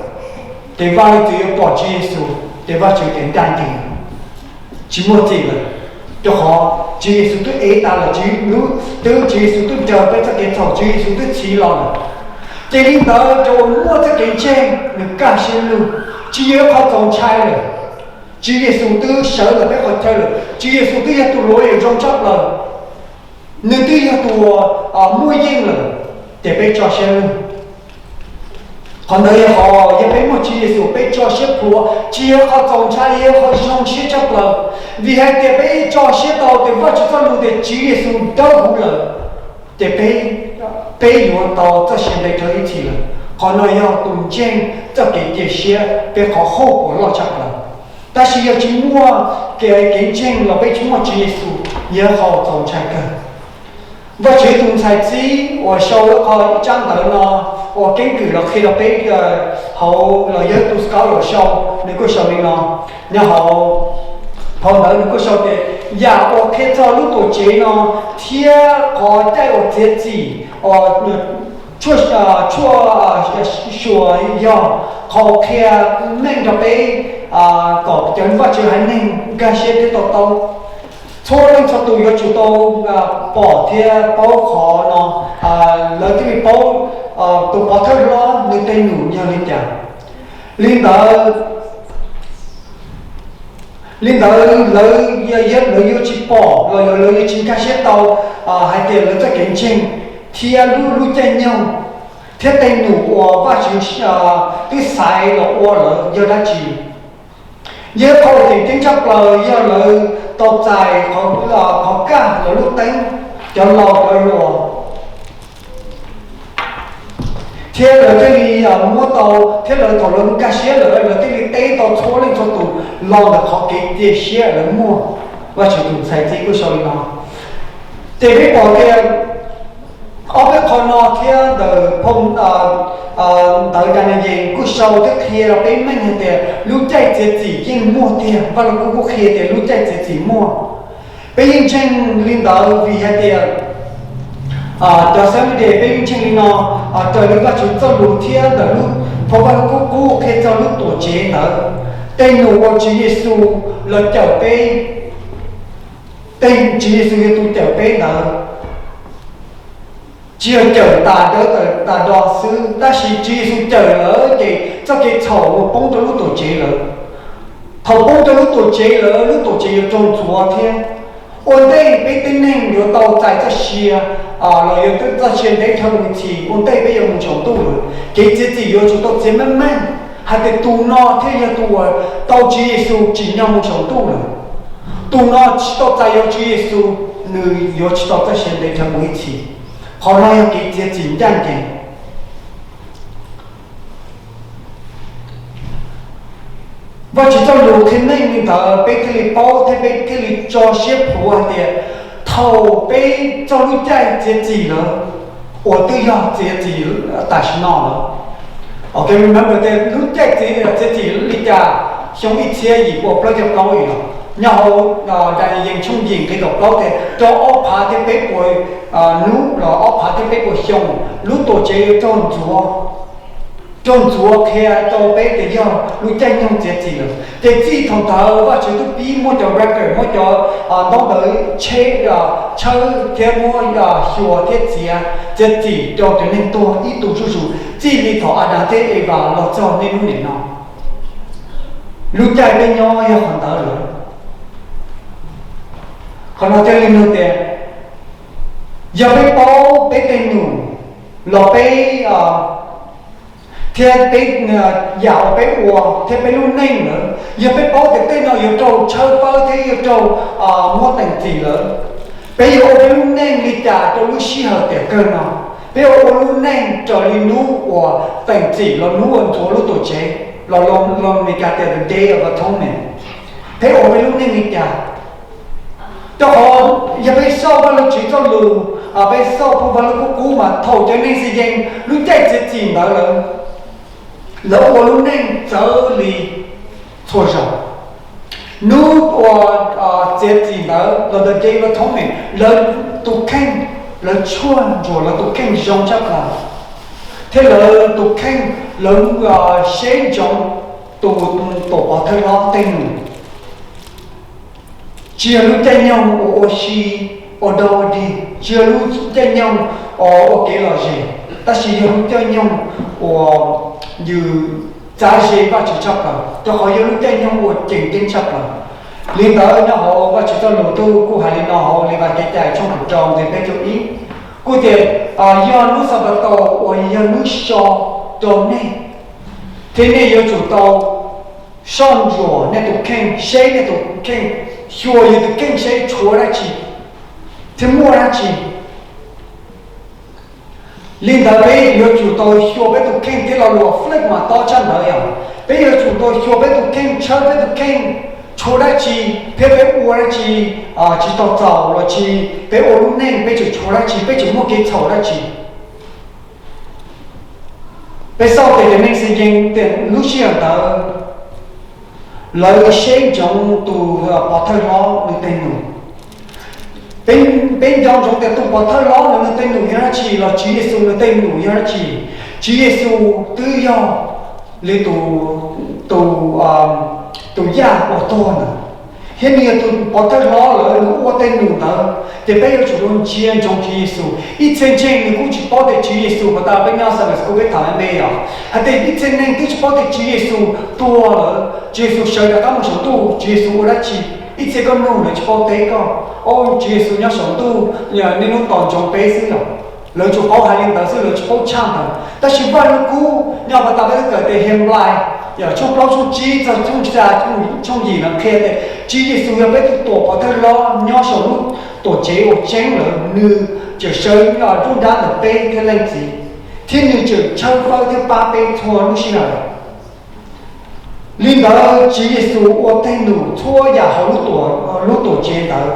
Ces Vaj Leej Txiv yuav pom Tswv Yexus ces Vajtswv ces nraj ncees, tsis muaj txim lawm, rau qhov Tswv Yexus twb ev tas lawm, twb Tswv Yexus twb nrog peb txoj kev txhaum, Tswv Yexus twb txhiv los lawm. Ces li ntawd rau uas muaj txoj kev ntseeg nws kaj siab lug, tsis yog ib qho txaus ntshai lawm. Tswv Yexus twb sawv ntawm peb qhov chaw lawm, Tswv Yexus twb yog tus lawyer zoo tshaj plaws, nws twb yog tus muaj yeej lawm, ces peb tso siab lug. Qhov ntawd yog qhov yog peb muaj Tswv Yexus peb tso siab plhuav, tsis yog qhov txaus ntshai, yog qhov zoo siab tshaj plaws. Vim hais tias peb tso siab tau tias Vajtswv txoj lus tias Tswv Yexus dawb huv lawm, ces peb, peb yuav tau txoj sia ntev dhawv ib txhis lawm. Qhov no yog tus ntseeg txoj kev cia siab peb qhov hauj lwm loj tshaj plaws. Tab sis yog tsis muaj kev, kev ntseeg los peb tsis muaj Tswv Yexus, yog qhov txaus ntshai kawg. Vajtswv tus ntxhais txib uas sau lub qhov ib tsab ntawv no uas keeb kwm los qhia rau peb hauv los yog tus scholar sau, nws kuj sau li no, nyob hauv phau ntawv nws kuj sau tias yam uas qhia txog lub tuam tsev no thiab qhov caij uas txiav txim, tshuaj, tshuaj xyuas yog qhov qhia meej rau peb kom cov Vajtswv haiv neeg nkag siab thiab to taub. Txhua leej txhua tus yuav tsum tau pom thiab paub qhov no, lawv thiaj li paub tus pov thawj hlob nws tej num yog li cas. Li ntawd, li ntawd lawv, lawv yuav tsis pom los yog lawv yuav tsis nkag siab tau hais tias lawv txoj kev ntseeg thiab lub, lub caij nyoog thiab tej num uas Vajtswv twb xaiv los ua lawm yog dab tsi. Yog qhov uas tseem ceeb tshaj plaws yog lawv tau txais qhov kaj los lub teeb, cov laus cov hluas, thiab lawv thiaj li muab tau, thiab lawv thaum lawv nkag siab lawm lawv thiaj li teb tau txhua leej txhua tus los ntawm qhov kev cia siab lawv muaj. Vajtswv tus ntxhais txib kuj sau li no. Ces peb pom tias ob peb qho no thiab ntawm phau ntawv Daniyees kuj sau thiab qhia rau peb meej hais tias lub caij txiav txim yeej muaj tiag, Vaj Lug Kub kuj qhia tias lub caij txiav txim muaj. Peb yeej ntseeg li ntawd vim hais tias cov Seventh Day peb yeej ntseeg li no, raws li Vajtswv txoj lus thiab ntawm lub phau Vaj Lug Kub qhia txog lub tuam tsev ntawd, tej num uas Tswv Yexus los cawm peb, tej Tswv Yexus yog tus cawm peb ntawd, tsis yog cawm tas dawb tas do xwb, tab sis Tswv Yexus cawm lawm ces txoj kev txhaum uas poob rau lub tuam tsev lawm. Thaum poob rau lub tuam tsev lawm, lub tuam tsev yuav raug ntxuav thiab. Ua ntej peb tib neeg yuav tau txais txoj sia los yog twb txoj sia ntev dhawv mus ib txhis ua ntej peb yuav mus saum ntuj lawm. Kev txiav txim yuav tsum tau txiav meej meej hais tias tus no thiaj yog tus uas tau Tswv Yexus tsim nyog mus saum ntuj lawm. Tus no tsis tau txais yuav Tswv Yexus, nws yuav tsis tau txoj sia ntev dhawv mus ib txhis. Qhov no yog kev txiav txim ncaj ncees. Vajtswv txoj lus qhia meej li ntawd peb thiaj li paub thiab peb thiaj li tso siab plhuav hais tias thaum peb txog lub caij txiav txim lawm, uas twb yog txiav txim tam sim no lawm. Ok, remember tias lub caij txiav txim li cas? Xyoo ib txhiab yim pua plaub caug plaub yog nyob hauv Daniyees tshooj yim nqe kaum plaub tias rau ob phav thiab peb puas hnub los ob phav thiab peb puas xyoo, lub tuam tsev yuav raug ntxuav, raug ntxuav qhia rau peb tias yog lub caij nyoog txiav txim lawm. Ces txij thaum ntawd Vajtswv twb pib muab cov record, muab cov ntaub ntawv tsheb, tshawb thiab muab xyuas thiab txiav, txiav txim rau cov neeg tuag ib tug zuj zus txij li thaum Adas thiab Evas los txog niaj hnub nim no. Lub caij peb nyob yog qhov ntawd lawm. Qhov no thiaj li nug tias yog peb paub peb tej num los peb thiab peb, yam uas peb ua thiab peb lub neej lawm, yog peb paub tias tej no yuav raug tshawb fawb thiab yuav raug muab teem txim lawm, peb yuav ua peb lub neej li cas rau lub sij hawm tiam kawg no? Peb yuav ua lub neej raws li hnub uas teem txim los hnub uas ntxuav lub tuam tsev, los Los Meskas tias the Day of Atonement. Peb ua peb lub neej li cas? Rau qhov yog peb xauj Vaj Lug Tswv txoj lus, peb xauj Vaj Lug Kub Kub mas thaum cov neeg Xis Yees lub caij txiav txim ntawd lawm, lawv ua lub neej txawv li txhua zaus. Hnub uas txiav txim ntawd los the Day of Atonement, lawv tus kheej, lawv tshuaj ntsuam lawv tus kheej zoo tshaj plaws, thiab lawv tus kheej, lawv seb ntsoov tus tuam pov thawj hlob tej num. Tsis yog lub caij nyoog uas ua si, ua dog ua dig, tsis yog lub caij nyoog uas ua kev lom zem, tab sis yog lub caij nyoog uas yus txav ze Vajtswv tshaj plaws, rau qhov yog lub caij nyoog uas tseem ceeb tshaj plaws. Li ntawd nyob hauv Vajtswv txoj lus twb kuj hais li no hauv Levais kev cai tshooj kaum rau nqe peb caug ib, kuj tias, yog hnub Xanpataus uas yog hnub xyo rau nej, thiab nej yuav tsum tau soj ntsuam nej tus kheej, seb nej tus kheej, xyuas yus tus kheej seb tshuav dab tsi thiab muaj dab tsi. Li ntawd peb yuav tsum tau xyuas peb tus kheej thiab lo lus fleej mas tob tshaj ntawd yog peb yuav tsum tau xyuas peb tus kheej, tshawb peb tus kheej, tshuav dab tsi thiab peb ua dab tsi tsis tau txaus los sis peb ua lub neej peb tseem tshuav dab tsi, peb tseem muaj kev txhaum dab tsi. Peb xauj tias cov neeg Xis Yees tias lub sij hawm ntawd lawv seb ntsoov tus pov thawj hlob nws tej num. Peb nco ntsoov tias tus pov thawj hlob nws tej num yog dab tsi los Tswv Yexus nws tej num yog dab tsi. Tswv Yexus twb yog li tus, tus, tus yaj uas tuag ntawd, thiab nws yog tus pov thawj hlob lawm nws ua tej num ntawd, ces peb yuav tsum ntsia ntsoov Tswv Yexus. Ib txhia ntseeg nws kuj tsis paub tias Tswv Yexus, puas tas peb nyob Sunday School peb tham me me yog hais tias ib txhia neeg twb tsis paub tias Tswv Yexus tuag lawm, Tswv Yexus sawv rov qab mus saum ntuj, Tswv Yexus ua dab tsi. Ib txhia koj mloog lawv tsis paub teb koj, o, Tswv Yexus nyob saum ntuj, niaj hnub tos ntsoov peb xwb los. Lawv tsuas paub hais li ntawd xwb, lawv tsis paub tshaj ntawd. Tab sis Vaj Lug Kub nyob pas tas peb twb kawm tias Henplais, yog tshooj plaub tshooj tsib txog tshooj xya, tshooj yim no qhia tias Tswv Yexus yog peb tus tuam pov thawj hlob nyob saum lub tuam tsev uas tseeb lawm, nws tseem sawv nyob nruab nrab ntawm peb thiab Leej Txiv, thiab nws tseem tshawb fawb thiab pab peb txhua lub sij hawm. Li ntawd Tswv Yexus ua tej num txhua yam hauv lub tuam tsev ntawd.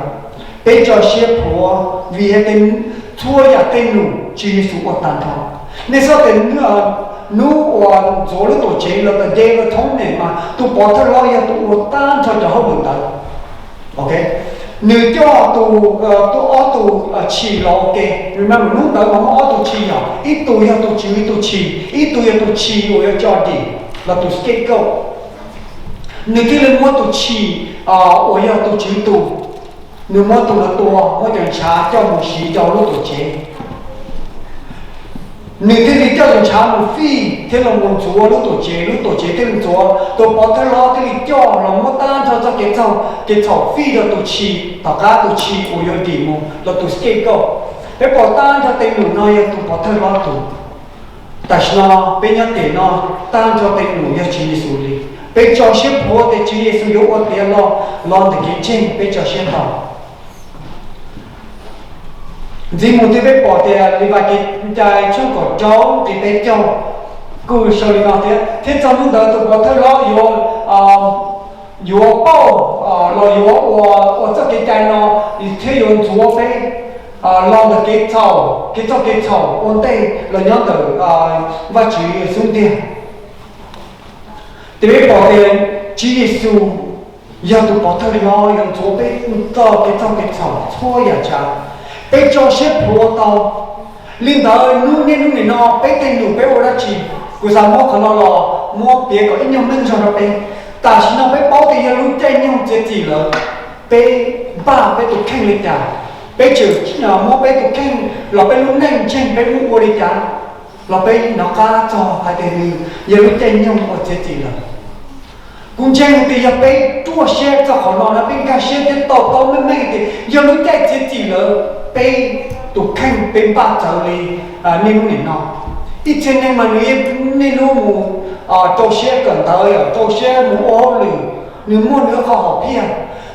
Peb tso siab plhuav vim hais tias txhua yam tej num Tswv Yexus ua tag nrho. Nej xav tias hnub uas ntxuav lub tuam tsev los the Day of Atonement mas tus pov thawj hlob yog tus ua tag nrho cov hauj lwm ntawd. Ok, nws coj tus, tus ob tus tshis los ua ke. Remember hnub ntawd mas muaj ob tus tshis yog ib tus yog tus tswv tus tshis, ib tus yog tus tshis uas yuav coj dim los tus scapegoat. Nws thiaj li muab tus tshis uas yog tus tswv tus, nws muab tus no tua, muab cov ntshav coj mus siv rau lub tuam tsev. Nws thiaj li coj cov ntshav mus fij thiab los mus ntxuav lub tuam tsev, lub tuam tsev thiaj li ntxuav. Tus pov thawj hlob thiaj li coj los muab tag nrho txoj kev txhaum, kev txhaum fij rau tus tshis, tom qab tus tshis uas yuav dim mus los tus scapegoat. Peb pom tag nrho tes num no yog tus pov thawj hlob tug. Tam sim no peb nyob tes no, tag nrho tes num yog Tswv Yexus li. Peb tso siab plhuav tias Tswv Yexus yuav ua tiav los, los ntawm kev ntseeg, peb tso siab tau. Ntxiv mus thiab peb pom tias Levais Kev Cai tshooj kaum rau nqe peb caug, kuj sau li no thiab: Thiab txog hnub ntawd tus pov thawj hlob yuav, yuav pauj, los yuav ua, ua txoj kev cai no, thiab yuav ntxuav peb los ntawm kev txhaum, kev txoj kev txhaum ua ntej los nyob ntawm Vajtswv xub ntiag. Ces peb pom tias Tswv Yexus yog tus pov thawj hlob yuav ntxuav peb txoj kev txoj kev txhaum txhua yam tsav. Peb tso siab plhuav tau. Li ntawd hnub niaj hnub nim no peb tej num peb ua dab tsi? Kuv xav muab qhov no los muab piav kom ib nyuag meej zog rau peb. Tam sim no peb paub tias yog lub caij nyoog txiav txim lawm, peb npaj peb tus kheej li cas? Peb tseem muab peb tus kheej los peb lub neej ntseeg peb muab ua li cas? Los peb hnov qab txog hais tias nws yog lub caij nyoog uas txiav txim lawm. Kuv ntseeg tias yog peb ruaj siab txog qhov no na, peb nkag siab thiab to taub meej meej tias yog lub caij txiav txim lawm, peb tus kheej peb npaj txawv li niaj hnub nim no. Ib txhia neeg mas nws yeej niaj hnub mus rau siab kawm ntawv, rau siab mus ua hauj lwm, nws muaj nws qhov hom phiaj.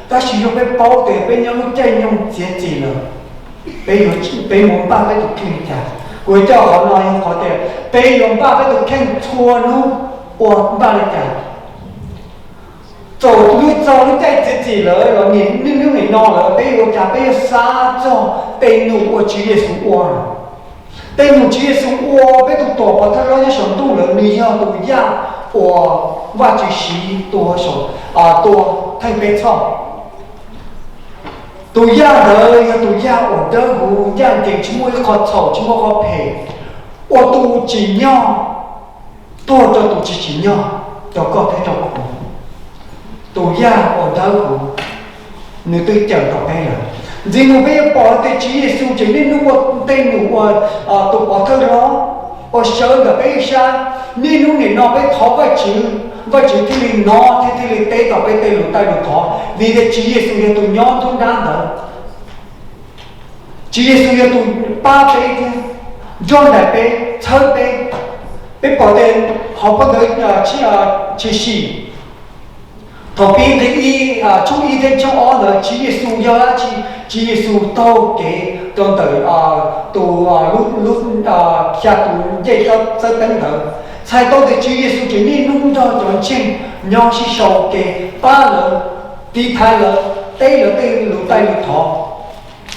Tab sis yog peb paub tias peb nyob lub caij nyoog txiav txim lawm, peb, peb yuav npaj peb tus kheej li cas? Kuv coj qhov no yog qhov tias peb yuav npaj peb tus kheej txhua hnub ua npaj li cas. Txaus lub txog lub caij txiav txim lawm los niaj hnub nim no lawm, peb yuav ua cas? Peb yuav xav txog tej num uas Tswv Yexus ua. Tej num Tswv Yexus ua, peb tus tuam pov thawj hlob nyob saum ntuj lawm, nws yog tus yaj uas Vajtswv siv tua, tua Theej Peb Txhoj. Tus yaj ntawd yog tus yaj uas dawb huv, yaj ncees, tsis muaj ib qho txhaum, tsis muaj qhov phem, ua tus tsim nyog tuag rau tus tsis tsim nyog, rau koj thiab rau kuv. Tus yaj uas dawb huv, nws twb cawm tau peb lawm. Ntxiv mus peb yuav pom tias Tswv Yexus tseem niaj hnub ua tej num uas tus pov thawj hlob ua sawv ntawm peb sab. Niaj hnub nim no peb thov Vajtswv, Vajtswv thiaj li hnov thiab thiaj li teb tau peb tej lus taij lus thov, vim tias Tswv Yexus yog tus nyob nruab nrab ntawd. Tswv Yexus yog tus pab peb thiab nrog nraim peb, txhawb peb. Peb pom tias hauv phau ntawv Tshwm Sim, thaum pib nqe ib, tshooj ib thiab tshooj ob ntawd, Tswv Yexus yog dab tsi? Tswv Yexus taug kev rau ntawm tus, lub, xya tus ncej txawb teeb ntawd, txhais tau tias Tswv Yexus tseem niaj hnub nrog cov ntseeg nyob sib sau ke, pab lawv, tiv thaiv lawv, teb lawv tej lus taij lus thov.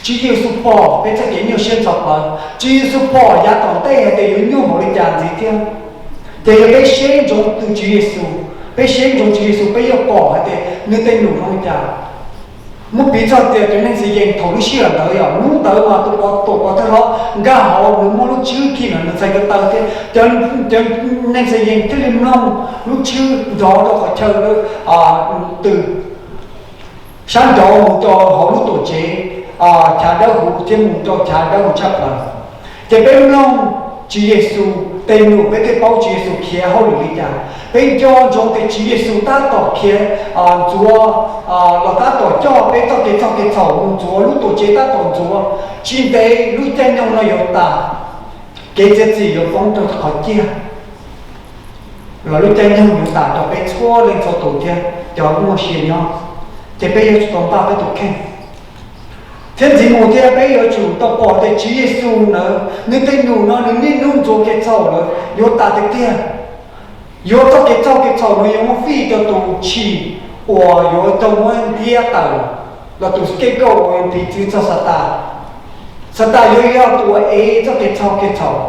Tswv Yexus pom peb txoj kev nyuaj siab ntxhov plawv, Tswv Yexus pom yav tom ntej hais tias yuav nyuaj npaum li cas ntxiv thiab. Ces yog peb seb ntsoov tus Tswv Yexus, peb seb ntsoov Tswv Yexus, peb yuav pom hais tias nws tej num zoo li cas. Muab piv txog tias cov neeg Xes Yees thaum lub sij hawm ntawd, yog hnub ntawd mas tus pov, tus pov thawj hlob nkag hauv, nws muaj lub tswb khi ntawm nws txhais ko taw thiab. Cov, cov neeg Xes Yees thiaj li mloog lub tswb nrov rau qhov chaw twg, sab nraud mus rau hauv lub tuam tsev chav dawb huv thiab mus rau chav dawb huv tshaj plaws. Ces peb mloog Tswv Yexus tej num peb thiaj paub Tswv Yexus khiav hauj lwm li cas. Peb nco ntsoov tias Tswv Yexus tab tom khiav ntxuav, los tab tom coj peb txoj kev txog kev txhaum mus ntxuav, lub tuam tsev tab tom ntxuav. Tsis ntev lub caij nyoog no yuav tas, kev txiav txim yuav poob rau qhov ciaj, los lub caij nyoog yuav tas rau peb txhua leej txhua tus thiab cov muaj sia nyob. Ces peb yuav tsum tau npaj peb tus kheej. Thiab ntxiv mus thiab peb yuav tsum tau pom tias Tswv Yexus ntawd nws tej num no nws niaj hnub ntxuav kev txhaum lawm yuav tas tiag tiag. Yuav txoj kev txhaum, kev txhaum no yuav muab fij rau tus tshim uas yuav raug muab ntiab tawm, los tus scapegoat uas yuav piv txwv txog Xatas. Xatas yuav yog tus uas ev txoj kev txhaum, kev txhaum.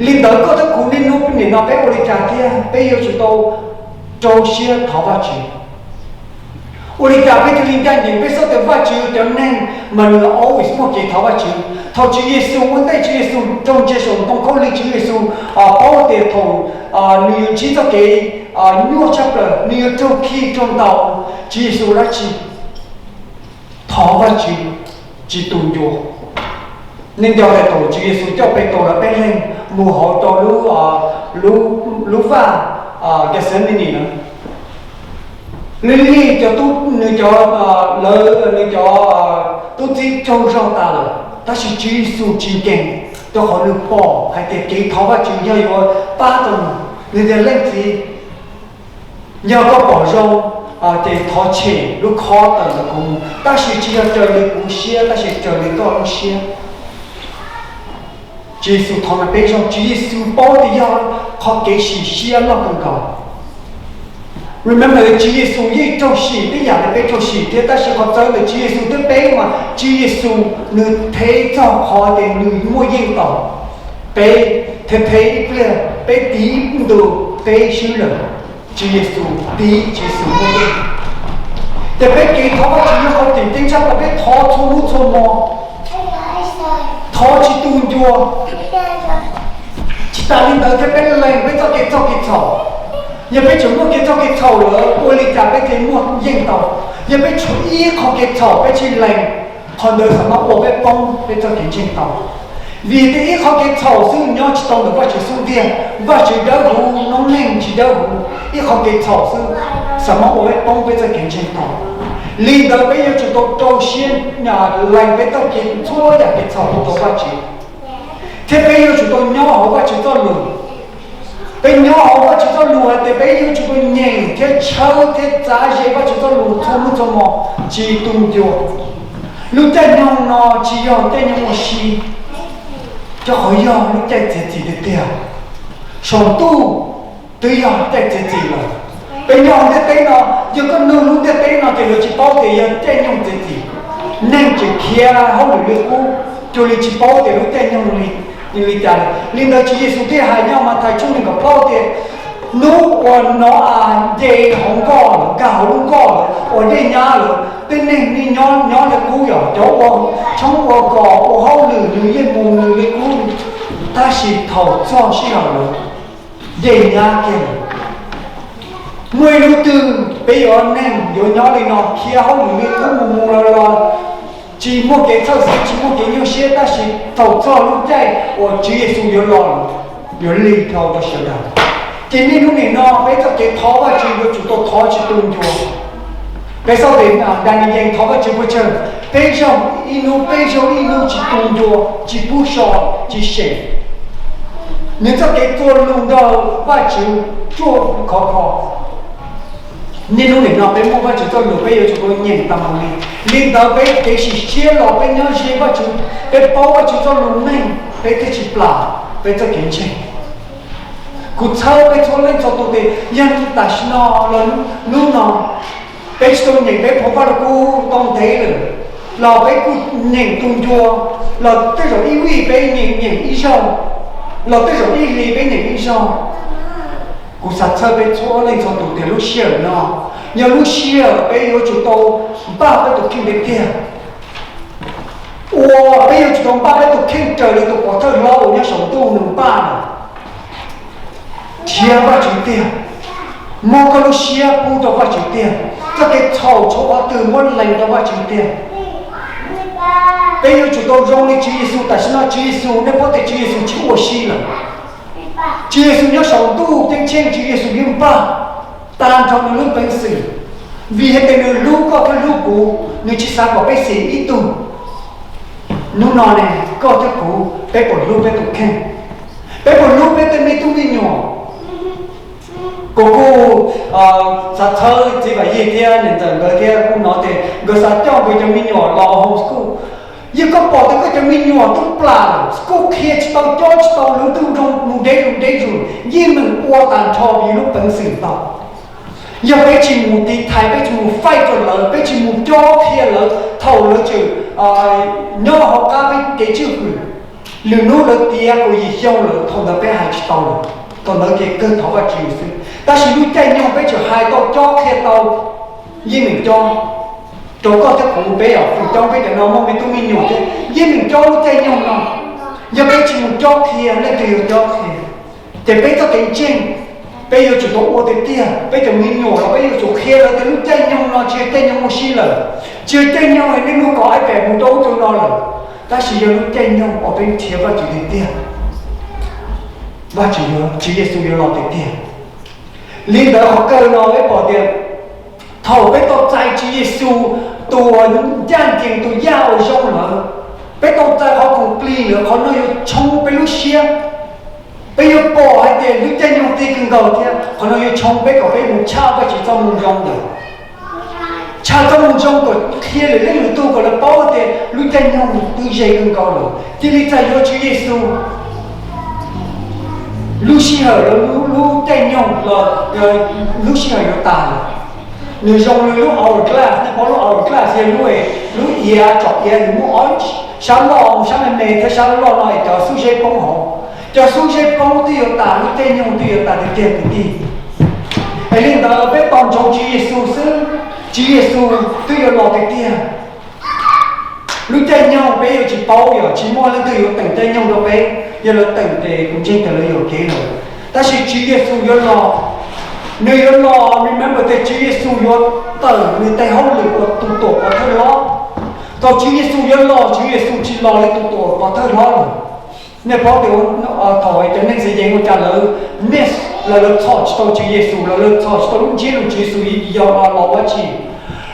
Li ntawd koj thiab kuv niaj hnub nim no peb ua li cas thiab? Peb yuav tsum tau rau siab thov Vajtswv. Ua li cas peb thiaj li ncaj ncees? Peb xav tias Vajtswv cov neeg mas nws always muaj kev thov Vajtswv. Thaum Tswv Yexus ua ntej, Tswv Yexus raug ntsia saum ntoo khaub lig, Tswv Yexus paub tias thaum nws yuav ntsib txoj kev nyuaj tshaj plaws, nws yuav raug khi raug ntaus, Tswv Yexus ua dab tsi? Thov Vajtswv tsis tu ncua. Nej nco tias thaum Tswv Yexus coj Petus lawv peb leeg mus hauv rau lub, lub vaj Gethsemane na, lwm li cov tub, nws cov, lawv, nws cov tub txib raug zog tas lawm. Tab sis Tswv Yexus tsis nkees, rau qhov nws pom hais tias kev thov Vajtswv yog yuav pab tau nws. Nws tias, Leej Txiv, yog koj pom zoo, ces thov tshem lub khob tawm ntawm kuv mus, tab sis tsis yog raws li kuv siab, tab sis raws li koj lub siab. Tswv Yexus thov mas peb zoo, Tswv Yexus paub tias yog qhov kev sim siab loj kawg nkaus. Remember, Tswv Yexus yeej raug sim tib yam li peb raug sim thiab, tab sis qhov txawv ntawm Tswv Yexus thiab peb mas Tswv Yexus nws thev txog qhov tias nws muaj yeej tau. Peb thev thev ib pliag, peb tiv ib ntus, peb swb lawm. Tswv Yexus tiv, Tswv Yexus muaj yeej. Ces peb kev thov Vajtswv yog qhov tseem ceeb tshaj plaws, peb thov txhua hnub txhua hmo, thov tsis tu ncua. Tsis tas li ntawd thiab, peb lees peb txoj kev txhaum kev txhaum. Yog peb tseem muaj kev txhaum kev txhaum lawm, ua li cas peb thiaj muaj yeej tau? Yog peb tshuav ib qho kev txhaum peb tsis lees, qhov ntawd xam mas ua peb poob peb txoj kev ntseeg tau. Vim tias ib qho kev txhaum xwb nyob tsis tau ntawm Vajtswv xub ntiag, Vajtswv dawb huv, noob neej tsis dawb huv. Ib qho kev txhaum xwb xam mas ua peb poob peb txoj kev ntseeg tau. Li ntawd peb yuav tsum tau rau siab lees peb txoj kev, txhua yam kev txhaum rau Vajtswv, thiab peb yuav tsum tau nyob hauv Vajtswv txoj lus. Peb nyob hauv Vajtswv txoj lus hais tias peb yuav tsum tau nyeem thiab tshawb thiab txav ze Vajtswv txoj lus txhua hnub txhua hmo, tsis tu ncua. Lub caij nyoog no tsis yog caij nyoog ua si, rau qhov yog lub caij txiav txim tiag tiag. Saum ntuj twb yog caij txiav txim lawm. Peb nyob hauv ntiaj teb no, yog koj nug lub ntiaj teb no ces lawv tsis paub tias yog caij nyoog txiav txim. Neeg tseem khiav hauj lwm li qub, cuag li tsis paub tias lub caij nyoog li cas. Li ntawd Tswv Yexus thiaj hais nyob Mathais tshooj nees nkaum plaub tias, hnub uas Nau-as nce hauv nkoj lawm, nkag hauv lub nkoj lawm, ua dej nyab lawm, tej neeg nyob nyob li qub, yog cov ua tshoob ua kos ua hauj lwm nws yeej mus nws li qub. Tab sis thaum txog sij hawm lawm, dej nyab kiag lawm. Muaj ib hnub twg peb yuav, neeg yuav nyob li no khiav hauj lwm li qub mus mus los los, tsis muaj kev txhawj xeeb, tsis muaj kev nyuaj siab, tab sis thaum txog lub caij uas Tswv Yexus yuav los, yuav lig dhau rau sawv daws. Ces niaj hnub nim no peb txoj kev thov Vajtswv yuav tsum tau thov tsis tu ncua. Peb xav tias Daniyees thov Vajtswv pes tsawg, peb zaug ib hnub, peb zaug ib hnub tsis tu ncua, tsis pub so, tsis sem. Nws txoj kev txuas lus nrog Vajtswv ruaj khov kho. Niaj hnub nim no peb muaj Vajtswv txoj lus, peb yuav tsum tau nyeem tas mus li. Li ntawd peb kev sim siab los, peb nyob ze Vajtswv, peb paub Vajtswv txoj lus meej, peb thiaj tsis plam peb txoj kev ntseeg. Kuv txhawb peb txhua leej txhua tus tias yog tam sim no los hnub no peb tsis tau nyeem peb phau Vajluskub tau ntev lawm, los peb kuj nyeem tu ncua, los tej zaum ib vij peb nyeem nyeem ib zaug, los tej zaum ib hlis peb nyeem ib zaug. Kuv xav txhawb peb txhua leej txhua tus tias lub sij hawm no yog lub sij hawm peb yuav tsum tau npaj peb tus kheej tiag tiag. Ua peb yuav tsum tau npaj peb tus kheej raws li tus pov thawj hlob uas nyob saum ntuj nws npaj lawm. Nrhiav Vajtswv tiag, muab koj lub siab pub rau Vajtswv tiag, txoj kev txhaum tshuav qhov twg muab lees rau Vajtswv tiag. Peb yuav tsum tau zoo li Tswv Yexus tam sim no. Tswv Yexus, nej paub tias Tswv Yexus tsis ua si lawm. Tswv Yexus nyob saum ntuj ceeb tsheej, Tswv Yexus yeej npaj tag nrho nws lub peev xwm, vim hais tias nws hlub koj thiab hlub kuv, nws tsis xav kom peb xis ib tug. Hnub no ne, koj thiab kuv peb puas hlub peb tus kheej? Peb puas hlub peb tej me tub me nyuam? Kuv kuj xav txhawb txiv Vam Yig thiab niam ntxawm nkawd thiab kuj hnov tias nkawd xav coj nkawd cov me nyuam los home school. Yog koj pom tias koj cov me nyuam twb plam, school qhia tsis tau, cob tsis tau, lub ntuj zoo mus deb zus deb zus, yeej meem ua tag nrho vim lub peev xwm tau. Yog peb tsis mus tiv thaiv, peb tsis mus fight rau lawv, peb tsis mus cob qhia lawv thaum lawv tseem nyob hauv qab peb kev tswj hwm, lwm hnub lawv tiav kaum yim xyoo lawm, thaum ntawd peb hais tsis tau lawm, thaum ntawd ces kawg thov Vajtswv xwb. Tab sis lub caij nyoog peb tseem hais tau, cob qhia tau, yeej meem cob. Rau koj thiab kuv, peb yog feem coob peb cov no muaj me tub me nyuam thiab, yeej meem cob lub caij nyoog no. Yog peb tsis mus cob qhia, leej twg yuav cob qhia? Ces peb txoj kev ntseeg, peb yuav tsum tau ua tiag tiag. Peb cov me nyuam los peb yuav tsum qhia lawv tias lub caij nyoog no tsis yog caij nyoog ua si lawm, tsis yog caij nyoog nej mus kov iPad mus rau ub rau no lawm, tab sis yog lub caij nyoog uas peb nrhiav Vajtswv tiag tiag. Vajtswv, Tswv Yexus yuav los tiag tiag. Li ntawd qhov kawg no peb pom tias thaum peb tau txais Tswv Yexus tus uas ncaj ncees, tus yaj uas zoo lawm, Peb tau txais qhov khoom plig lawm, qhov no yuav tshoov peb lub siab. Peb yuav pom hais tias lub caij nyoog twg kawg nkaus thiab qhov no yuav tshoov peb kom peb mus tshaj Vajtswv txoj moo zoo lawm. Tshaj txoj moo zoo kom qhia lwm leej lwm tug kom lawv paub tias lub caij nyoog twb ze kawg nkaus lawm, cia li txais yuav Tswv Yexus. Lub sij hawm los lub caij nyoog los lub sij hawm yuav tas lawm. Nws zoo li lub hourglass, nej paub lub hourglass yog lub, lub iav tsom iav nws muaj ob, sab loj mus sab me me thiab sab loj no es cov xub zeb poob hauv. Cov xub zeb poob twb yuav tas, lub caij nyoog twb yuav tas tiag tiag kwv tij. Es li ntawd peb tos ntsoov Tswv Yexus xwb, Tswv Yexus twb yuav los tiag tiag. Lub caij nyoog peb yuav tsis paub, yog tsis muaj leej twg yuav teem caij nyoog rau peb, yog lawv teem ces kuv ntseeg tias lawv yuam kev lawm. Tab sis Tswv Yexus yuav los, nws yuav los, remember tias Tswv Yexus yuav tawm nws tes hauj lwm ua tus tuam pov thawj hlob. Thaum Tswv Yexus yuav los, Tswv Yexus tsis los li tus tuam pov thawj hlob lawm. Nej paub tias thaum cov neeg Xes Yees ua cas lawv miss, los lawv txhom tsis tau Tswv Yexus, los lawv txhom tsis tau lub ntsiab lus Tswv Yexus yog los ua tsi.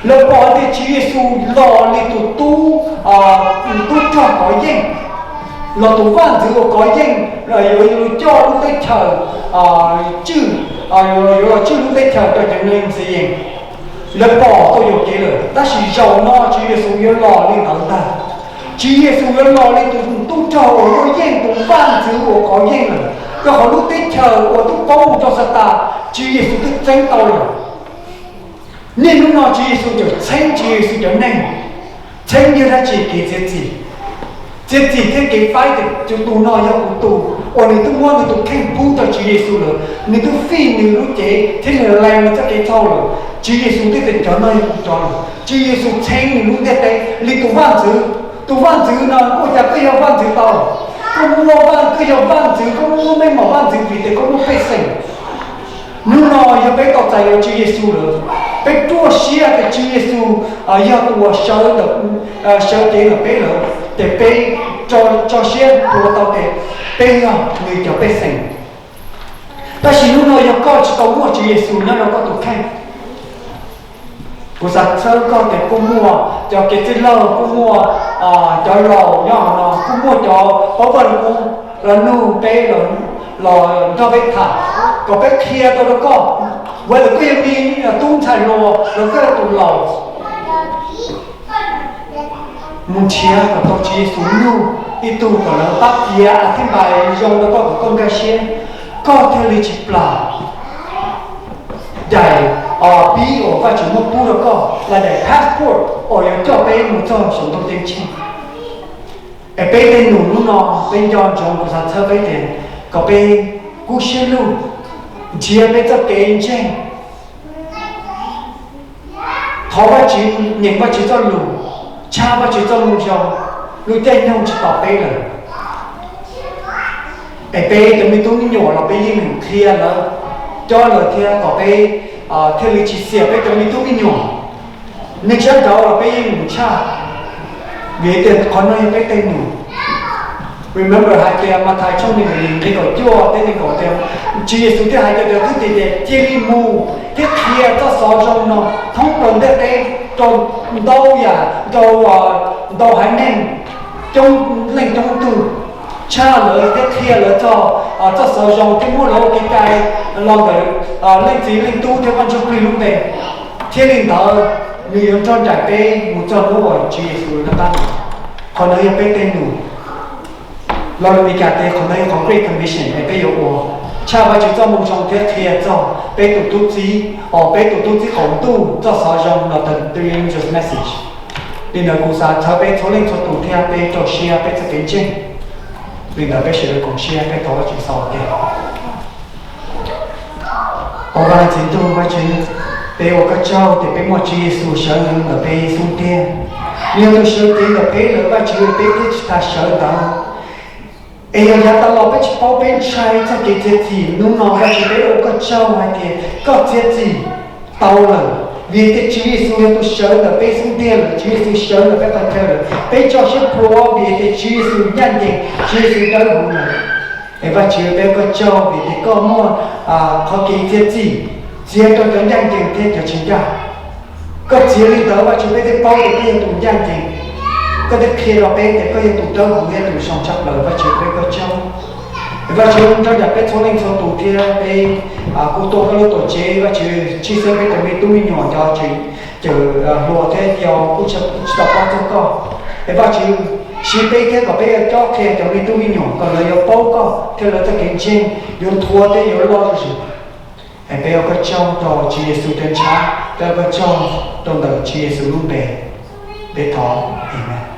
Lawv pom tias Tswv Yexus los li tus tub, tub rog kov yeej, los tus vaj ntxwv uas kov yeej, yuav coj lub teb chaws tswj, yuav los tswj lub teb chaws rau cov neeg Xes Yees. Lawv pom tau yuam kev lawm, tab sis zaum no Tswv Yexus yuav los li ntawd ntag. Tswv Yexus yuav los li tus tub rog uas muaj yeej, tus vaj ntxwv uas kov yeej lawm, rau qhov lub teb chaws uas twb poob mus rau Xatas, Tswv Yexus twb txeeb tau lawm. Niaj hnub no Tswv Yexus tseem txheeb Tswv Yexus cov neeg, txheeb yog dab tsi? Kev txiav txim. Txiav txim thiab kev faib tias tus no yog kuv tug, uas nws twb muab nws tus kheej pub rau Tswv Yexus lawm, nws twb fij nws lub cev thiab nws lees nws txoj kev txhaum lawm. Tswv Yexus thiaj tias cov no yog kuv cov lawm. Tswv Yexus txheeb nws lub ntiaj teb li tus vaj ntxwv. Tus vaj ntxwv no ua cas koj yog vaj ntxwv tau? Koj muaj vaj, koj yog vaj ntxwv, koj muaj meej mom vaj ntxwv vim tias koj muaj pej xeem. Hnub no yog peb tau txais yuav Tswv Yexus lawm, peb ruaj siab tias Tswv Yexus yog tus uas sawv ntawm, sawv cev ntawm peb lawm, ces peb tso siab plhuav tau tias peb yog nws cov pej xeem. Tab sis hnub no yog koj tsis tau muaj Tswv Yexus nyob rau koj tus kheej, kuv xav txhawb koj tias kuj muaj cov kev txwj laug, kuj muaj cov laus nyob hauv no, kuj muaj cov paub Vaj Lug Kub los nug peb, los nrog peb tham, kom peb qhia tau rau koj. Whether koj yog me tub ntxhais hluas los koj yog tus laus, mus nrhiav kom tau Tswv Yexus lub ntuj ib tug kom lawv pab piav a thiab npais zoo rau koj kom koj nkag siab. Koj thiaj li tsis plam daim pib uas Vajtswv muab pub rau koj, los daim passport uas yuav coj peb mus txog saum ntuj ceeb tsheej. Es peb tej nus hnub no peb nco ntsoov, kuv xav txhawb peb tias kom peb kub siab lug, nrhiav peb txoj kev ntseeg, thov Vajtswv, nyeem Vajtswv txoj lus, tshaj Vajtswv txoj moo zoo, lub caij nyoog tsis tos peb lawm. Es peb cov me tub me nyuam los peb yeej meem qhia lawv, coj lawv thiab kom peb thiaj li tsis xiam peb cov me tub me nyuam. Neeg sab nraud los peb yeej meem tshaj, vim tias qhov no yog peb tej nus. Remember hais tias Mathais tshooj nees nkaum cuaj, teb nees nkaum tias, Tswv Yexus thiaj hais tias, twb tias cia li mus thiab qhia txoj xov zoo no thoob plaws ntiaj teb rau ntau yam, rau ntau haiv neeg, coob leej coob tug, tshaj lawv thiab qhia lawv txog txoj xov zoo thiab muab lawv ua kev cai los ntawm Leej Txiv, Leej Tub thiab Vaj Ntsuj Plig lub npe. Thiaj li ntawd nws yuav nrog nraim peb mus txog hnub uas Tswv Yexus yuav noj qab los. Qhov ntawd yog peb tej nus. Lo lus Meskas tias qhov ntawd yog qhov Great Commission es peb yuav ua, tshaj Vajtswv txoj moo zoo thiab qhia txog peb tus tub txib, os peb tus tub txib qaum ntuj txoj xov zoo los the three angels message. Li ntawd kuv xav txhawb peb txhua leej txhua tus thiab peb rau siab peb txoj kev ntseeg. Li ntawd peb sawv daws koom siab peb thov Vajtswv xaus tias, Au Vaj Ntxwv Ntuj Vajtswv, peb ua koj tsaug tias peb muaj Tswv Yexus sawv ntawm peb xub ntiag. Nws yog tus sawv cev ntawm peb lawm Vajtswv, peb thiaj tsis tas sawv ntawd. Es yog yav tas los peb tsis paub, peb ntshai txoj kev txiav txim, hnub no Vajtswv peb ua koj tsaug hais tias koj txiav txim tau lawm, vim tias Tswv Yexus yog tus sawv ntawm peb xub ntiag lawm, Tswv Yexus sawv ntawm peb qhov chaw lawm. Peb tso siab plhuav vim tias Tswv Yexus ncaj ncees, Tswv Yexus dawb huv lawm. Es Vajtswv, peb ua koj tsaug vim tias koj muaj qhov kev txiav txim, txiav rau cov ncaj ncees thiab cov tsis ncaj. Koj txiav li ntawd Vajtswv, peb thiaj paub tias koj yog tus ncaj ncees. Koj twb qhia rau peb tias koj yog tus dawb huv thiab tus zoo tshaj plaws, Vajtswv, peb ua koj tsaug. Vajtswv, nrog nraim peb txhua leej txhua tus thiab peb kuj tuaj koj lub tuam tsev, Vajtswv, tshwj xeeb peb cov me tub me nyuam cov tseem cawm hluas thiab yau kuj tsis tau paub txog koj. Es Vajtswv, siv peb thiab kom peb yuav cob qhia cov me tub me nyuam kom lawv yuav paub koj thiab lawv txoj kev ntseeg yuav nthuav thiab yuav loj zuj zus. Es peb ua koj tsaug rau Tswv Yexus cov ntshav, peb ua koj tsaug rau ntawm Tswv Yexus lub npe, peb thov, Amees.